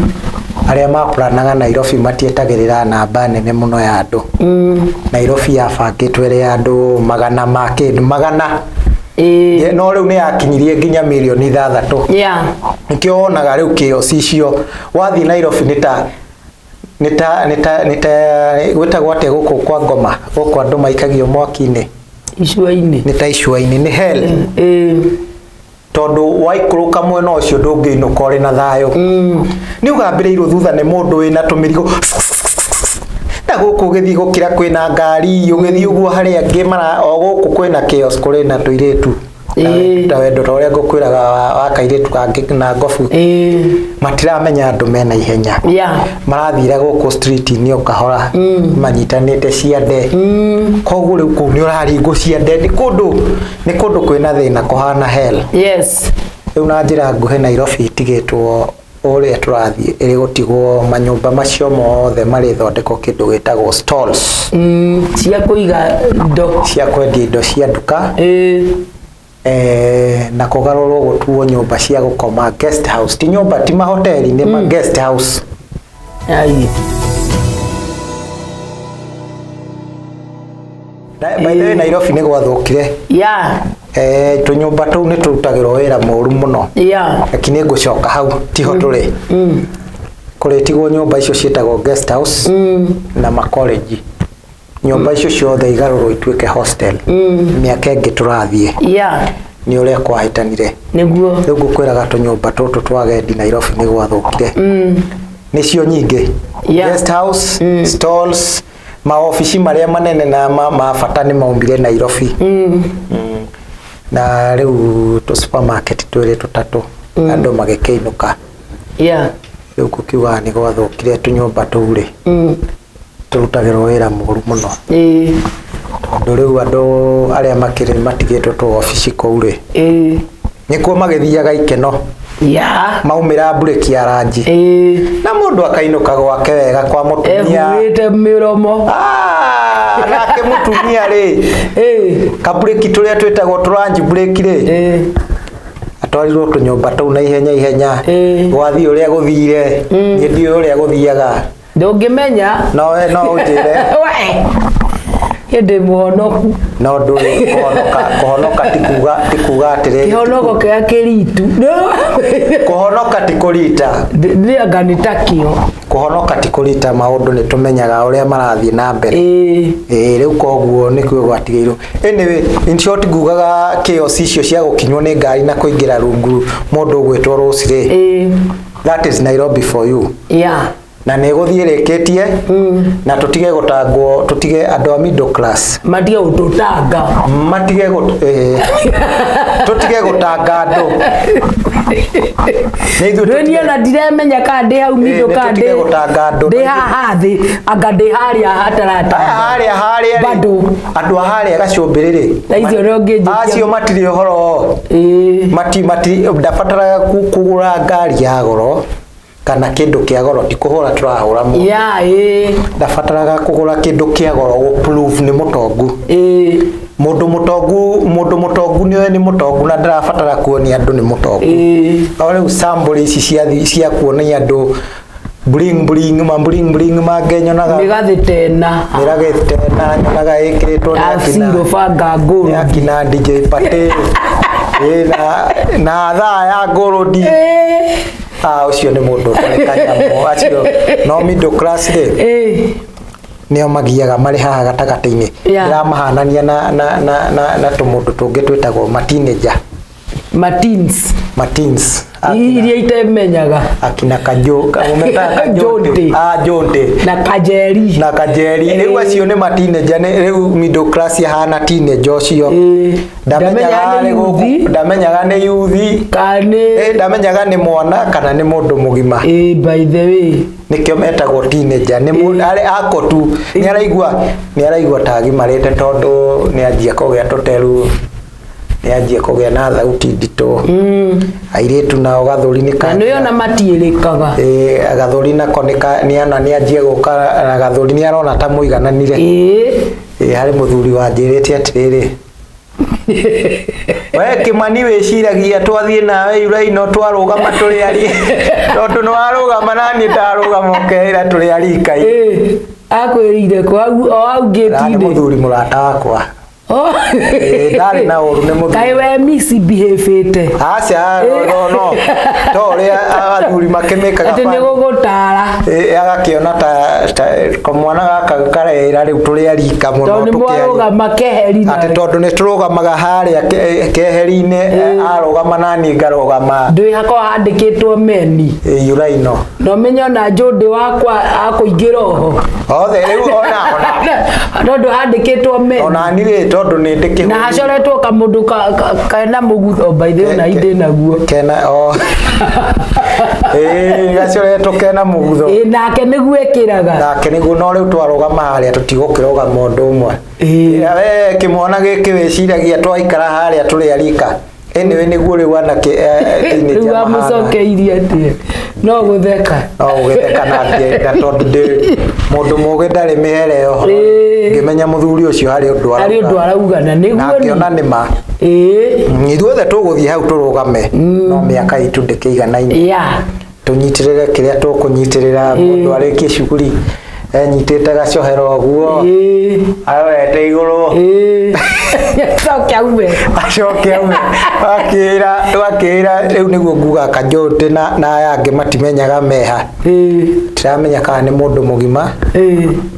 Arĩa maplanaga Nairobi matietagĩrĩra namba nene mũno ya andũ. Nairobi yabangĩtwo ĩrĩ ya andũ magana ma kĩndũ, magana. No rĩu nĩ yakinyirie nginya mirioni ithathatũ. Nĩkĩo wonaga rĩu chaos icio. Wathiĩ Nairobi nĩ ta gwĩtagwo atĩa gũkũ kwa ngoma, gũkũ andũ maikagio mwaki-inĩ. Icua-inĩ. Nĩ ta icua-inĩ, nĩ hell. Tondũ waikũrũka mwena ũcio ndũngĩinũka ũrĩ na thayũ. Nĩ ũgambĩrĩirwo thutha nĩ mũndũ wĩna tũmĩrigo. Na gũkũ ũgĩthiĩ gũkĩra kwĩna ngari, ũgĩthiĩ ũguo harĩa angĩ mara, o gũkũ kwĩna chaos, kũrĩ na tũirĩtu. Ta wendo ta ũrĩa ngũkwĩraga wa kairĩtu kangĩ na ngobu. Matiramenya andũ mena ihenya. Marathira gũkũ street-inĩ o kahora. Manyitanĩte ciande. Koguo rĩu kũu nĩ ũraringwo ciande. Nĩ kũndũ kwĩna thĩna kũhana hell. Rĩu na njĩra nguhĩ Nairobi ĩtigĩtwo ũrĩa tũrathiĩ ĩrĩ gũtigwo manyũmba macio mothe marĩthondekwo kĩndũ gĩtagwo stalls. Cia kũiga indo. Cia kwendia indo cia nduka. Na kũgarũrwo gũtuo nyũmba cia gũkoma guest house. Ti nyũmba, ti mahoteli, nĩ ma guest house. Ai. Na, by the way, Nairobi nĩ gwathũkire. Tũnyũmba tũu nĩ tũrutagĩrwo wĩra mũru mũno. Lakini ngũcoka hau, tiho tũrĩ. Kũrĩtigwo nyũmba icio ciĩtagwo guest house na makoleji. Nyũmba icio ciothe igarũrwo ituĩke hostel. Mĩaka ĩngĩ tũrathiĩ nĩ ũrĩa kwahĩtanire. Nĩguo. Rĩu ngũkwĩraga tũnyũmba tũtũ twa agendi Nairobi nĩ gwathũkire. Nĩcio nyingĩ. Guest house, stalls, maobici marĩa manene na ma bata nĩ maumire Nairobi. Na rĩu tũ supermarket twĩrĩ tũtatũ andũ magĩkĩinũka. Rĩu ngũkiugaga nĩ gwathũkire tũnyũmba tũu rĩ, tũrutagĩrwo wĩra mũru mũno. Tondũ rĩu andũ arĩa makĩrĩ matigĩtwo tũ obici kũu rĩ, nĩkuo magĩthiaga ikeno. Maumĩra mburĩki ya ranji. Na mũndũ akainũka gwake wega kwa mũtumia. Ehuĩte mĩromo. Ah, nake mũtumia rĩ, kaburĩki tũrĩa twĩtagwo tũranji burĩki rĩ, atwarirwo tũnyũmba tũu na ihenya ihenya. Gwathiĩ ũrĩa gũthire, niĩ ndiũĩ ũrĩa gũthiaga. Ndũngĩmenya. No we no ũnjĩre. We hĩndĩ mũhonoku. No ndũĩ kũhonoka, kũhonoka ti kuga atĩrĩrĩ. Kĩhonoko kĩrĩa kĩritu. Kũhonoka ti kũrita. Nĩ anga nĩ takĩo. Kũhonoka ti kũrita, maũndũ nĩ tũmenyaga ũrĩa marathiĩ na mbere. Ĩĩ, rĩu koguo nĩkuo gwatigĩirwo. Anyway, in short ngugaga chaos icio cia gũkinywo nĩ ngari na kũingĩra rungu mũndũ ũgwĩtwo Rose rĩ, that is Nairobi for you. Na nĩ ĩgũthiĩ ĩrĩkĩtie na tũtige gũtangwo, tũtige andũ a middle class matige gũtũtanga. Matige tũtige gũtanga andũ. Nĩ ithuĩ. Rĩu ona ndiremenya kana ndĩ hau middle nĩ kana tũtige ndĩ gũtanga andũ. Ndĩ haha thĩ, anga ndĩ harĩa hatarata. Aya harĩa harĩa rĩ, Bado. Andũ a harĩa gacũmbĩrĩ rĩ, Na icio nĩ ũngĩnjĩtia. Acio matirĩ ũhoro. Mati ndabataraga kũgũra ngari ya goro kana kĩndũ kĩa goro, ti kũhũra tũrahũra mũndũ. Ndabataraga kũgũra kĩndũ kĩa goro gũ prove nĩ mũtongu. Mũndũ mũtongu nĩoĩ nĩ mũtongu na ndarabatara kuonia andũ nĩ mũtongu. O rĩu sample ici cia kuonia andũ bling bling, ma bling bling mangĩ nyonaga. Mĩgathĩ tena. Mĩragĩ tena nyonaga ĩkĩrĩtwo nĩ akina Aciro banga ngũrũ. Nĩ akina DJ Pate. Ĩ, na thaa ya ngũrũndi. Ah, ũcio nĩ mũndũ ũtarĩ kanyamũ acio. No middle class rĩ, nĩo magiaga marĩ haha gatagatĩ-inĩ. Ndĩramahanania na tũmũndũ tũngĩ twĩtagwo mateenager. Matins. Mateens. Iria itemenyaga. Akina kajo metaga Jonte. Kajonte, ah, Jonte. Na kajeri. Na kajeri. Rĩu acio nĩ mateenager, nĩ rĩu middle class yahana teenager ũcio. Ndamenyaga Ndamenyaga arĩ nĩ gũkũ yuthi. Ndamenyaga nĩ yuthi. Kana Ndamenyaga nĩ mwana kana nĩ mũndũ mũgima. By the way. Nĩkĩo metagwo teenager, nĩ arĩ ako tu nĩ araigua ta agimarĩte tondũ nĩ anjia kũgĩa tũteru, nĩ anjia kũgĩa na thauti nditũ. Airĩtu nao gathũri nĩ Na nĩ ona matiĩrĩkaga. Ĩĩ, gathũri nako nĩ ana nĩ anjia gũka na gathũri, nĩ arona ta mũigananire. Ĩĩ, harĩ mũthuri wanjĩrĩte atĩrĩrĩ, we Kĩmani, wĩciragia twathiĩ nawe yuraino twarũgama tũrĩ ari tondũ nĩ warũgama na niĩ ndarũgama ũkeĩra tũrĩ arikai. Ĩĩ, akwĩrĩire kũ hau o hau Na nĩ ngĩti-inĩ? Mũthuri mũrata wakwa. Oh. Ĩĩ, ndarĩ na ũru, nĩ mũthuri. Kaĩ we misbehavĩte? Aca, no no no to ũrĩa athuri makĩmĩkaga. Atĩ nĩ gũgũtara. Ĩĩ, agakĩona ta kamwana gaka kareĩra rĩu tũrĩ arika mũno tondũ nĩ tũkĩaria. mwarũgama keheri. Atĩ tondũ nĩ tũrũgamaga harĩa keheri-inĩ, arũgama na niĩ ngarũgama. Ndwĩ hakwa handĩkĩtwo meni. Ĩ, yuraino. Na ũmenye ona njũndĩ wakwa akũingĩra oho. Othe rĩu ona tondũ handĩkĩtwo meni. Ona niĩ rĩ, tondũ nĩ ndĩ Na hacoretwo kamũndũ kena mũgutho, by the way, na indĩ naguo. Kena o ĩĩ, gacoretwo kena mũgutho. Ĩ, nake nĩguo ĩkĩraga. Nake nĩguo, no rĩu twarũgama harĩa tũtigũkĩrũgama ũndũ ũmwe. We kĩmwana gĩkĩ, wĩciragia twaikara harĩa tũrĩ arika. Anyway, nĩguo rĩu anake teenager Rĩu mahana. amũcokeirie atĩa? No gũtheka. No ũgĩtheka na tondũ ndĩ mũndũ mũgĩ ndarĩ mĩhere ũhoro. Ngĩmenya mũthuri ũcio harĩ ũndũ harĩ ũndũ arauga na na nĩguo. Ngĩona nĩ ma. Ithuothe tũgũthiĩ hau tũrũgame, no mĩaka itũ ndĩkĩiganaine. Tũnyitĩrĩre kĩrĩa tũkũnyitĩrĩra, mũndũ arĩkie cuguri Enyitĩte gacohero ũguo. Arorete igũrũ. Coke aume. Acoke aume. Akĩra akĩra rĩu nĩguo nguga Kanjũtĩ na aya angĩ matimenyaga meha. Tiramenya kana nĩ mũndũ mũgima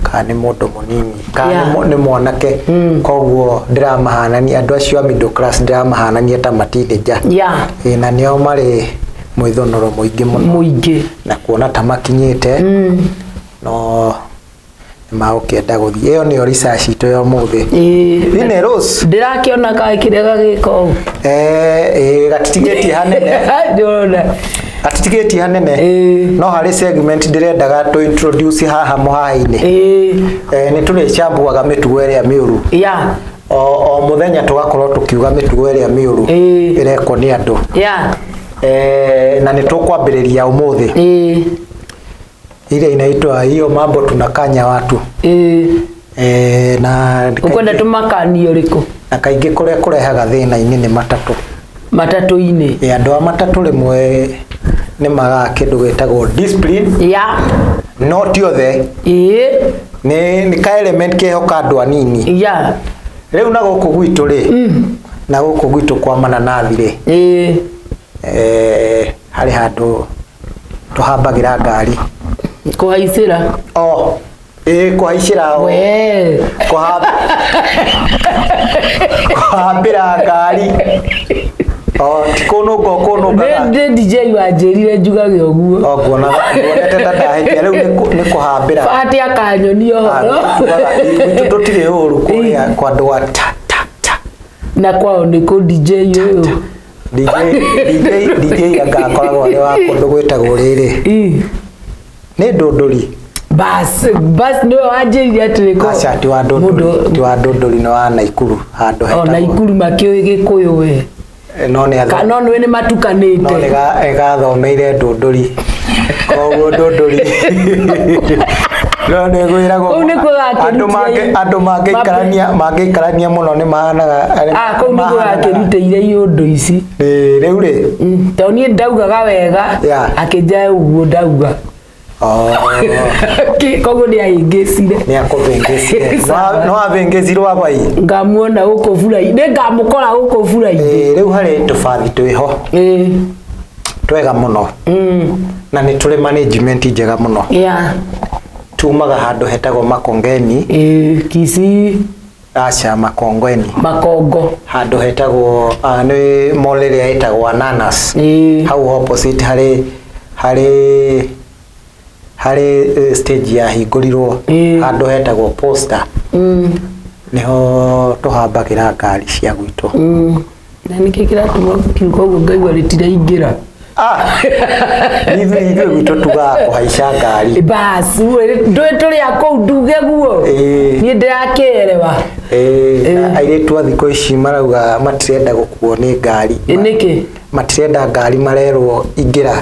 kana nĩ mũndũ mũnini kana nĩ mwanake. Koguo ndĩramahanania andũ acio a middle class, ndĩramahanania ta mateenager. Ĩ, na nĩo marĩ mwĩthũnũro mũingĩ mũno. Mũingĩ. Na kuona ta makinyĩte no nĩmagũkĩenda gũthiĩ. Ĩyo nĩyo research itũ ya ũmũthĩ. Ine Rose. Ndĩrakĩona kaĩ kĩrĩa gagĩka ũũ. Gatitigĩtie hanene. Ndĩrona. Gatitigĩtie hanene. No harĩ segment ndĩrendaga tũ introduce haha mũhaha-inĩ. Nĩ tũrĩcambuaga mĩtugo ĩrĩa mĩũru. O mũthenya tũgakorwo tũkiuga mĩtugo ĩrĩa mĩũru ĩrekwo nĩ andũ. Na nĩ tũkwambĩrĩria ũmũthĩ. Ile inaitwa hiyo mambo tunakanya watu. Na Ũkwenda tũmakanie ũrĩkũ? Na kaingĩ kũrĩa kũrehaga thĩna-inĩ nĩ matatũ. Matatũ-inĩ. Andũ a matatũ rĩmwe nĩ magaga kĩndũ gĩtagwo discipline. No ti othe. Nĩ ka element keho ka andũ anini. Rĩu na gũkũ gwitũ rĩ, na gũkũ gwitũ kwa mananathi rĩ, harĩ handũ tũhambagĩra ngari. Kũhaicĩra. O ĩĩ, kũhaicĩra o. We. Kũhambĩra ngari o ti kũnũnga ũkũnũngaga. Nĩ DJ wanjĩrire njugage ũguo. O nguonaga nguonete ta ndahĩtia rĩu nĩ kũhambĩra. Bahati akanyonia ũhoro. Gwitũ tũtirĩ ũru kũrĩa kwa andũ a ta ta ta. Na kwao nĩ kũ DJ ũyũ? DJ DJ DJ anga akoragwo arĩ wa kũndũ gwĩtagwo rĩrĩ. Nĩ Ndũndũri. Bas bas, nĩwe wanjĩrire atĩrĩ ko. Aca, ti wa Ndũndũri, ti wa Ndũndũri, nĩ wa Naikuru handũ O hetagwo. Naikuru makĩũĩ Gĩkũyũ we. No nĩ No nĩwe nĩ no nĩ matukanĩte. Gathomeire Ndũndũri, koguo Ndũndũri no nĩ gwĩragwo. Kũu nĩkuo andũ andũ mangĩikarania mũno nĩ mahanaga. Ah, kũu nĩkuo gakĩrutĩire iũndũ ici. Ĩĩ, rĩu rĩ. Tondũ niĩ ndaugaga wega. Akĩnjae ũguo ndauga. Oh. Koguo nĩ ahĩngĩcire. Nĩ akũvĩngĩcire. Sawa. No avĩngĩcirwo agwai. Ngamuona gũkũ bura-inĩ, nĩ ngamũkora gũkũ bura-inĩ. Ĩĩ, rĩu harĩ tũbathi twĩho twega mũno na nĩ tũrĩ management njega mũno. Tumaga handũ hetagwo Makongeni. Kisii. Aca, Makongeni. Makongo. Handũ hetagwo nĩ mall ĩrĩa ĩtagwo Ananas. Hau opposite harĩ stage yahingũrirwo handũ hetagwo Posta. Nĩho tũhambagĩra ngari cia gwitũ. Na nĩkĩ kĩratũma kiugo ũguo ngaigua rĩtiraingĩra? Ah, ithuĩ gwitũ tugaga kũhaica ngari. Bas ndũĩ tũrĩ a kũu nduge guo. Niĩ ndĩrakĩerewa. Ĩĩ, na airĩtu a thikũ ici marauga matirenda gũkuo nĩ ngari. Nĩkĩ? Matirenda ngari marerwo ingĩra.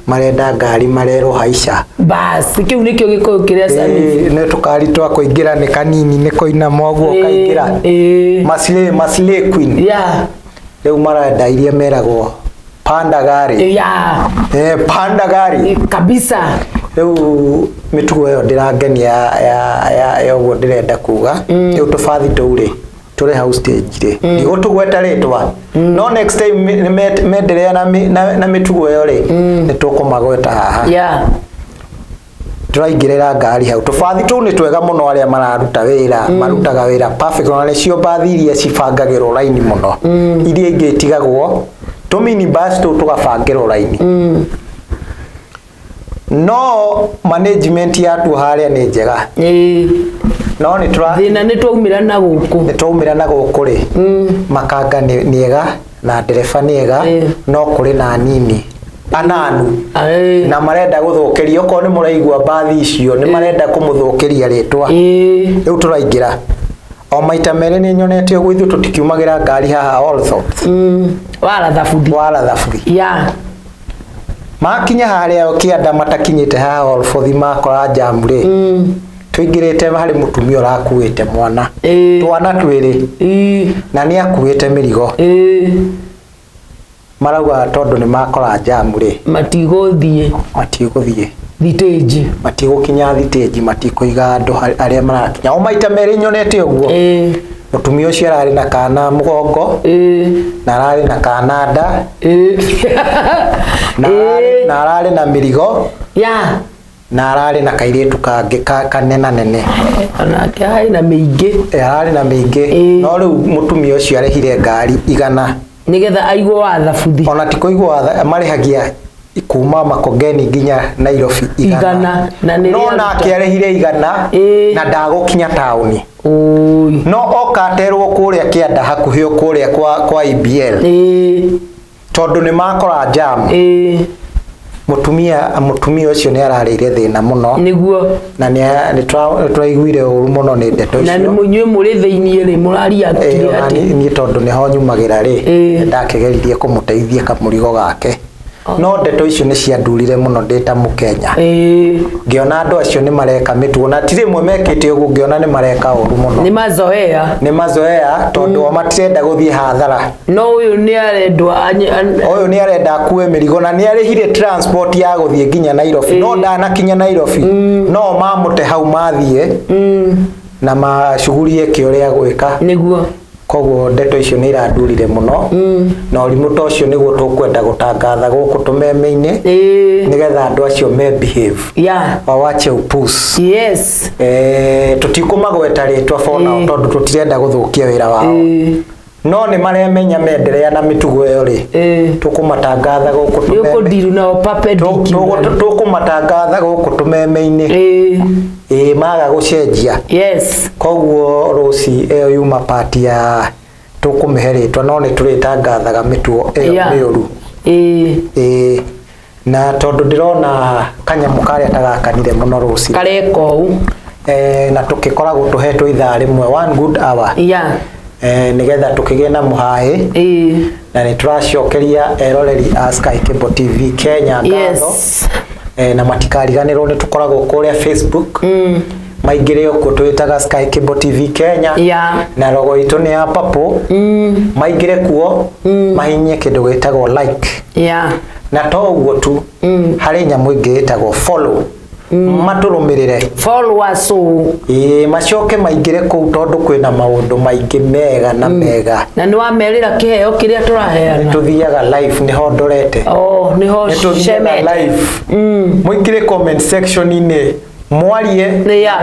Marenda ngari marerwo haica. Bas kĩu nĩkĩo Gĩkũyũ kĩrĩa sanifu. Ĩĩ, nĩ tũkari twa kũingĩra nĩ kanini, nĩ kũinama ũguo ũkaingĩra. Maslay maslay queen. Rĩu marenda iria meragwo panda gari. Panda gari. Kabisa. Rĩu mĩtugo ĩyo ndĩrangenia ya ũguo ndĩrenda kuga. Rĩu tũbathi tũu rĩ tũrĩ hau stage rĩ, ndigũtũgweta rĩtwa, no next time menderea na mĩtugo ĩyo rĩ, nĩ tũkũmagweta haha. Tũraingĩrĩra ngari hau. Tũbathi tũu nĩ twega mũno, arĩa mararuta wĩra marutaga wĩra perfect, ona nĩcio mbathi iria cibangagĩrwo raini mũno. Iria ingĩ itigagwo, tũmini bus tũu tũgabangĩrwo raini. No management yatuo harĩa nĩ njega. No nĩ tũra Thĩna nĩ twaumĩra na gũkũ. Nĩ twaumĩra na gũkũ rĩ, makanga nĩ ega na ndereba nĩ ega, no kũrĩ na anini ananu na marenda gũthũkĩria. Okorwo nĩ mũraigua mbathi icio nĩ marenda kũmũthũkĩria rĩtwa. Rĩu tũraingĩra o maita merĩ nĩ nyonete ũguo. Ithuĩ tũtikiumagĩra ngari haha Allsops. Wala thabuthi. Wala thabuthi. Makinya harĩa kĩanda matakinyĩte haha Allsops makora jamu rĩ, tũingĩrĩte harĩ mũtumia ũrakuĩte mwana, twana twĩrĩ, na nĩ akuĩte mĩrigo. Marauga tondũ nĩ makora jamu rĩ, matigũthiĩ. Matigũthiĩ. Thitĩnji. Matigũkinya thitĩnji, matikũiga andũ arĩa marakinya. O maita merĩ nyonete ũguo. Mũtumia ũcio ararĩ na kana mũgongo, na ararĩ na kana nda, na na ararĩ na mĩrigo, na ararĩ na kairĩtu kangĩ kanena nene. Onake arĩ na mĩingĩ. Ararĩ na mĩingĩ. No rĩu mũtumia ũcio arĩhire ngari 100 nĩgetha aigwo wathabuthi. Ona ti kũigwo marĩhagia kuma Makongeni nginya Nairobi 100. 100, na nĩ no rĩaruta. Nake arĩhire 100 na ndagũkinya taũni. Ũi. No oka aterwo kũrĩa kĩanda hakuhĩ o kũrĩa kwa EBL, tondũ nĩ makora jam. Mũtumia ũcio nĩ ararĩire thĩna mũno. Na nĩ tũraiguire ũru mũno nĩ ndeto Na nĩ icio. Mũnyuĩ mũrĩ thĩiniĩ rĩ, mũraria Ona atĩ niĩ tondũ nĩho nyumagĩra rĩ, ndakĩgeririe kũmũteithia kamũrigo gake, no ndeto icio nĩ ciandurire mũno ndĩ ta Mũkenya. Ngĩona andũ acio nĩ mareka mĩtugo, na ti rĩmwe mekĩte ũguo, ngĩona nĩ mareka ũru mũno. Nĩ mazoea. Nĩ mazoea, tondũ o matirenda gũthiĩ hathara. No ũyũ nĩ arendwo Ũyũ nĩ arenda akue mĩrigo na nĩ arĩhire transport ya gũthiĩ nginya Nairobi, no ndanakinya Nairobi, no mamũte hau mathiĩ na macugurie kĩ ũrĩa gwĩka. Koguo ndeto icio nĩ irandurire mũno, na ũrimũ ta ũcio nĩguo tũkwenda gũtangatha gũkũ tũmeme-inĩ, nĩgetha andũ acio me behave, wawache upuzi. Tũtikũmagweta rĩtwa for now, tondũ tũtirenda gũthũkia wĩra wao, no nĩ maremenya menderea na mĩtugo ĩyo rĩ, tũkũmatangatha gũkũ Nĩ ũkũndiru nao perpendicular. Tũkũmatangatha gũkũ tũmeme-inĩ, ĩĩ, maga gũcenjia. Koguo rũci ĩyo yuma part ya tũkũmĩhe rĩtwa, no nĩ tũrĩtangathaga mĩtugo ĩyo mĩũru. Ĩĩ, na tondũ ndĩrona kanyamũ karĩa tagakanire mũno rũci Kareka ũũ. Na tũkĩkoragwo tũhetwo ithaa rĩmwe, one good hour, nĩgetha tũkĩgĩe na mũhaĩ, na nĩ tũracokeria eroreri a Sky Cable TV Kenya ngatho. Na matikariganĩrwo nĩ tũkoragwo kũrĩa Facebook, maingĩre okuo, twĩtaga Sky Cable TV Kenya, na logo itũ nĩ ya purple. Maingĩre kuo, mahihinye kĩndũ gĩtagwo like, na to ũguo tu, harĩ nyamũ ĩngĩ ĩtagwo follow, matũrũmĩrĩre. Followers ũũ. Ĩĩ, macoke maingĩre kũu tondũ kwĩna maũndũ maingĩ mega na mega. Na nĩ wamerĩra kĩheo kĩrĩa tũraheana? Tũthiaga live, nĩho ndorete. Oh, nĩho. Nĩ tũthiaga Cemete. live. Mũingĩre comment section-inĩ, mwarie,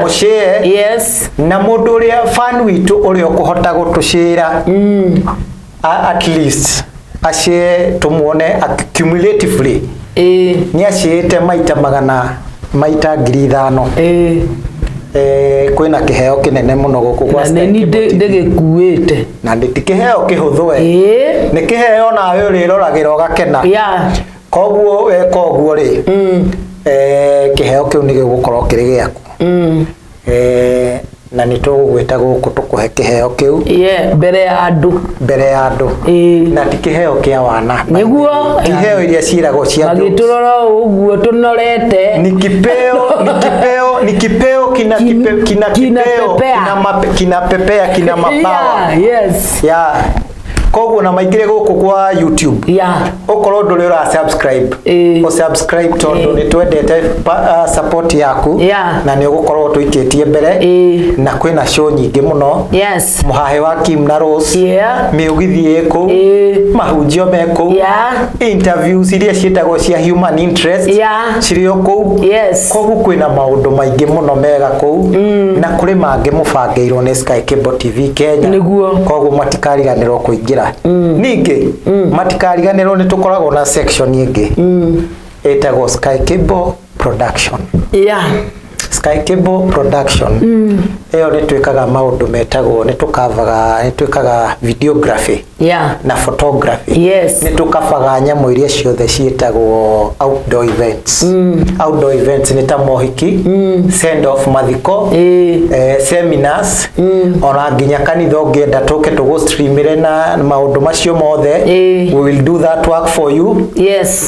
mũshare, na mũndũ ũrĩa fan witũ ũrĩa ũkũhota gũtũcĩra, at least ashare tũmuone cumulatively nĩ acĩĩte maita magana maita 5,000, kwĩna kĩheo kĩnene mũno gũkũ kwa Na Sky nĩ Cable TV. Ndĩgĩkuĩte. Na nĩ ti kĩheo kĩhũthũ we, nĩ kĩheo nawe ũrĩroragĩra ũgakena. Koguo weka ũguo rĩ, kĩheo kĩu nĩ gĩgũkorwo kĩrĩ gĩaku. Na nĩ tũgũgwĩta gũkũ tũkũhe kĩheo kĩu. Yeah, mbere ya andũ. Mbere ya andũ. Na ti kĩheo kĩa wana. Ti iheo iria ciĩragwo cia jokes. Magĩtũrora ũguo tũnorete. Ni kipeo, ni kipeo, ni kipeo kina kina kipeo Kinapepea. Kina pepea, kina mabawa. Yeah. Koguo na maingĩre gũkũ kwa YouTube, okorwo ndũrĩ ũra subscribe, ũ subscribe, tondũ nĩ twendete support yaku, na nĩ ũgũkorwo tũikĩtie mbere, na kwĩna show nyingĩ mũno, mũhahe wa Kim na Rose, mĩũgithi ĩ kũu, mahunjio me kũu, interviews iria ciĩtagwo cia human interest cirĩ o kũu. Koguo kwĩna maũndũ maingĩ mũno mega kũu, na kũrĩ mangĩ mũbangĩirwo nĩ Sky Cable TV Kenya. Koguo matikariganĩrwo kũingĩra. Ningĩ matikariganĩrwo nĩ tũkoragwo na section ĩngĩ ĩtagwo Sky Cable Production. Sky Cable Production ĩyo nĩ twĩkaga maũndũ metagwo, nĩ tũkavaga, nĩ twĩkaga videography na photography. Nĩ tũkabaga nyamũ iria ciothe ciĩtagwo outdoor events. Outdoor events nĩ ta mohiki, send off, mathiko, seminars, ona nginya kanitha ũngĩenda tũke tũgũ-streamĩre na maũndũ macio mothe, we will do that work for you.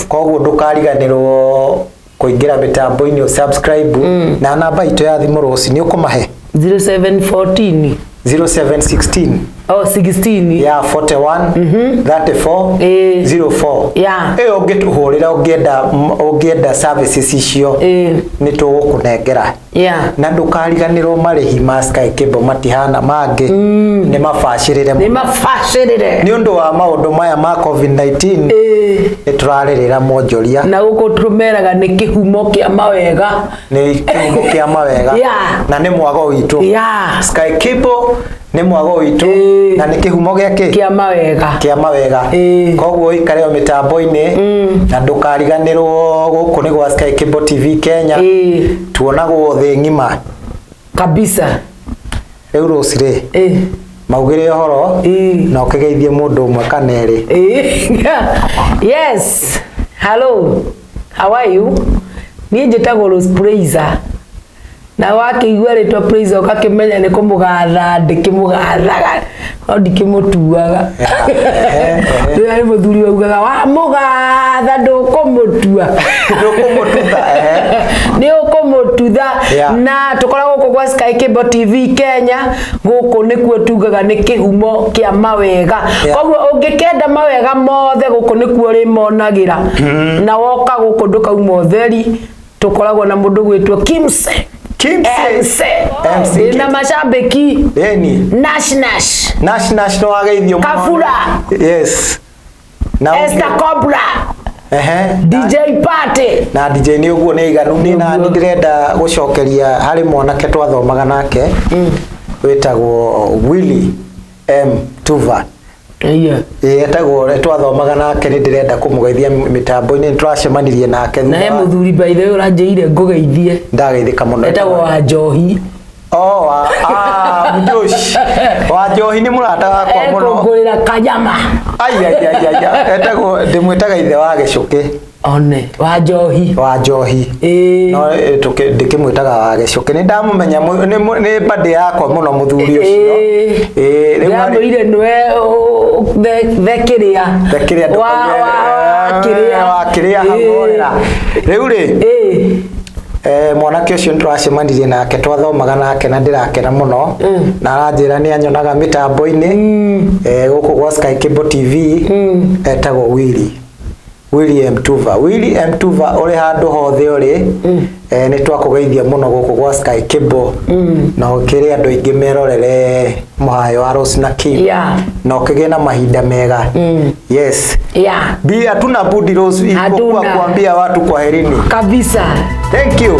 Koguo ndũkariganĩrwo kũingĩra mĩtambo-inĩ, subscribe, na namba itũ ya thimũ rũci nĩ ũkũmahe. 0714 0716. Oh, 16. Ya 41 34 04. Ĩyo ũngĩtũhũrĩra ũngĩenda services icio, nĩ tũgũkũnengera. Na ndũkariganĩrwo marĩhi ma Sky Cable matihana mangĩ, nĩ mabacĩrĩre Nĩ mũno. mabacĩrĩre. Nĩ ũndũ wa maũndũ maya ma COVID-19, nĩ tũrarĩrĩra mwonjoria. Na gũkũ tũmeraga nĩ kĩhumo kĩa mawega. Nĩ kĩhumo kĩa mawega. Na nĩ mwago witũ. Sky Cable nĩ mwago witũ. Na nĩ kĩhumo gĩa kĩ? Kĩa mawega. Kĩa mawega. Koguo ũikare o mĩtambo-inĩ na ndũkariganĩrwo gũkũ nĩ gwa Sky Cable TV Kenya. Tuonagwo thĩ ng'ima. Kabisa. Rĩu rũci rĩ, maugĩre ũhoro na ũkĩgeithie mũndũ ũmwe kana erĩ. Yes, hello, how are you? Niĩ njĩtagwo Rose Praiser, na wakĩigua rĩtwa Praiser ũgakĩmenya nĩ kũmũgatha ndĩkĩmũgathaga, no ndikĩmũtuaga. Rĩrĩa nĩ mũthuri waugaga wamũgatha ndũkũmũtua. Ndũkũmũtutha, ehe. Nĩ ũkũmũtutha. Na tũkoragwo gũkũ gwa Sky Cable TV Kenya. Gũkũ nĩkuo tugaga nĩ kĩhumo kĩa mawega. Koguo ũngĩkenda mawega mothe, gũkũ nĩkuo ũrĩmonagĩra. Na woka gũkũ ndũkauma ũtheri. Tũkoragwo na mũndũ gwĩtwo Kimse. Kimse. MC. MC. Na macambĩki. Ĩni. Nash Nash. Nash Nash, nĩ wageithio mũno. Kafura. Yes, na Esther Cobra. DJ Party. Na DJ nĩ ũguo nĩ iganu nĩ na Ũguo. nĩ ndĩrenda gũcokeria harĩ mwanake twathomaga nake wĩtagwo Willy M Tuva. Ĩĩ, etagwo twathomaga nake, nĩ ndĩrenda kũmũgeithia mĩtambo-inĩ, nĩ tũracemanirie nake Na he thutha wa- mũthuri, by the way, ũranjĩire ngũgeithie. Ndageithĩka mũno. Etagwo wa Njohi. Oh, wa Mjoshi wa Njohi nĩ mũrata wakwa mũno. Ekũngũrĩra kanyama. Ai ai ai ai, etagwo, ndĩmwĩtaga ithe wa gĩcũkĩ. One wa Njohi. Wa Njohi. No ndĩkĩmwĩtaga wa gĩcũkĩ, nĩ ndamũmenya, nĩ birthday yakwa mũno mũthuri ũcio. Ĩĩ, rĩu Ndĩramwĩrire nĩwe the kĩrĩa. The kĩrĩa. Wa kĩrĩa. Wa kĩrĩa hau rĩu rĩ. Mwanake ũcio nĩ tũracemanirie nake, twathomaga nake, na ndĩrakena mũno na aranjĩra nĩ anyonaga mĩtambo-inĩ gũkũ gwa Sky Cable TV. Etagwo Willy, William Tuva. William Tuva, ũrĩ handũ hothe ũrĩ, nĩ twakũgeithia mũno gũkũ gwa Sky Cable, na ũkĩrĩ andũ aingĩ merorere mũhayo wa Rose na Kim. Na ũkĩgĩe na mahinda mega. Yes. Bi hatuna budi, Rose, isipokuwa Hatuna. kuambia watu kwaherini. Kabisa. Thank you.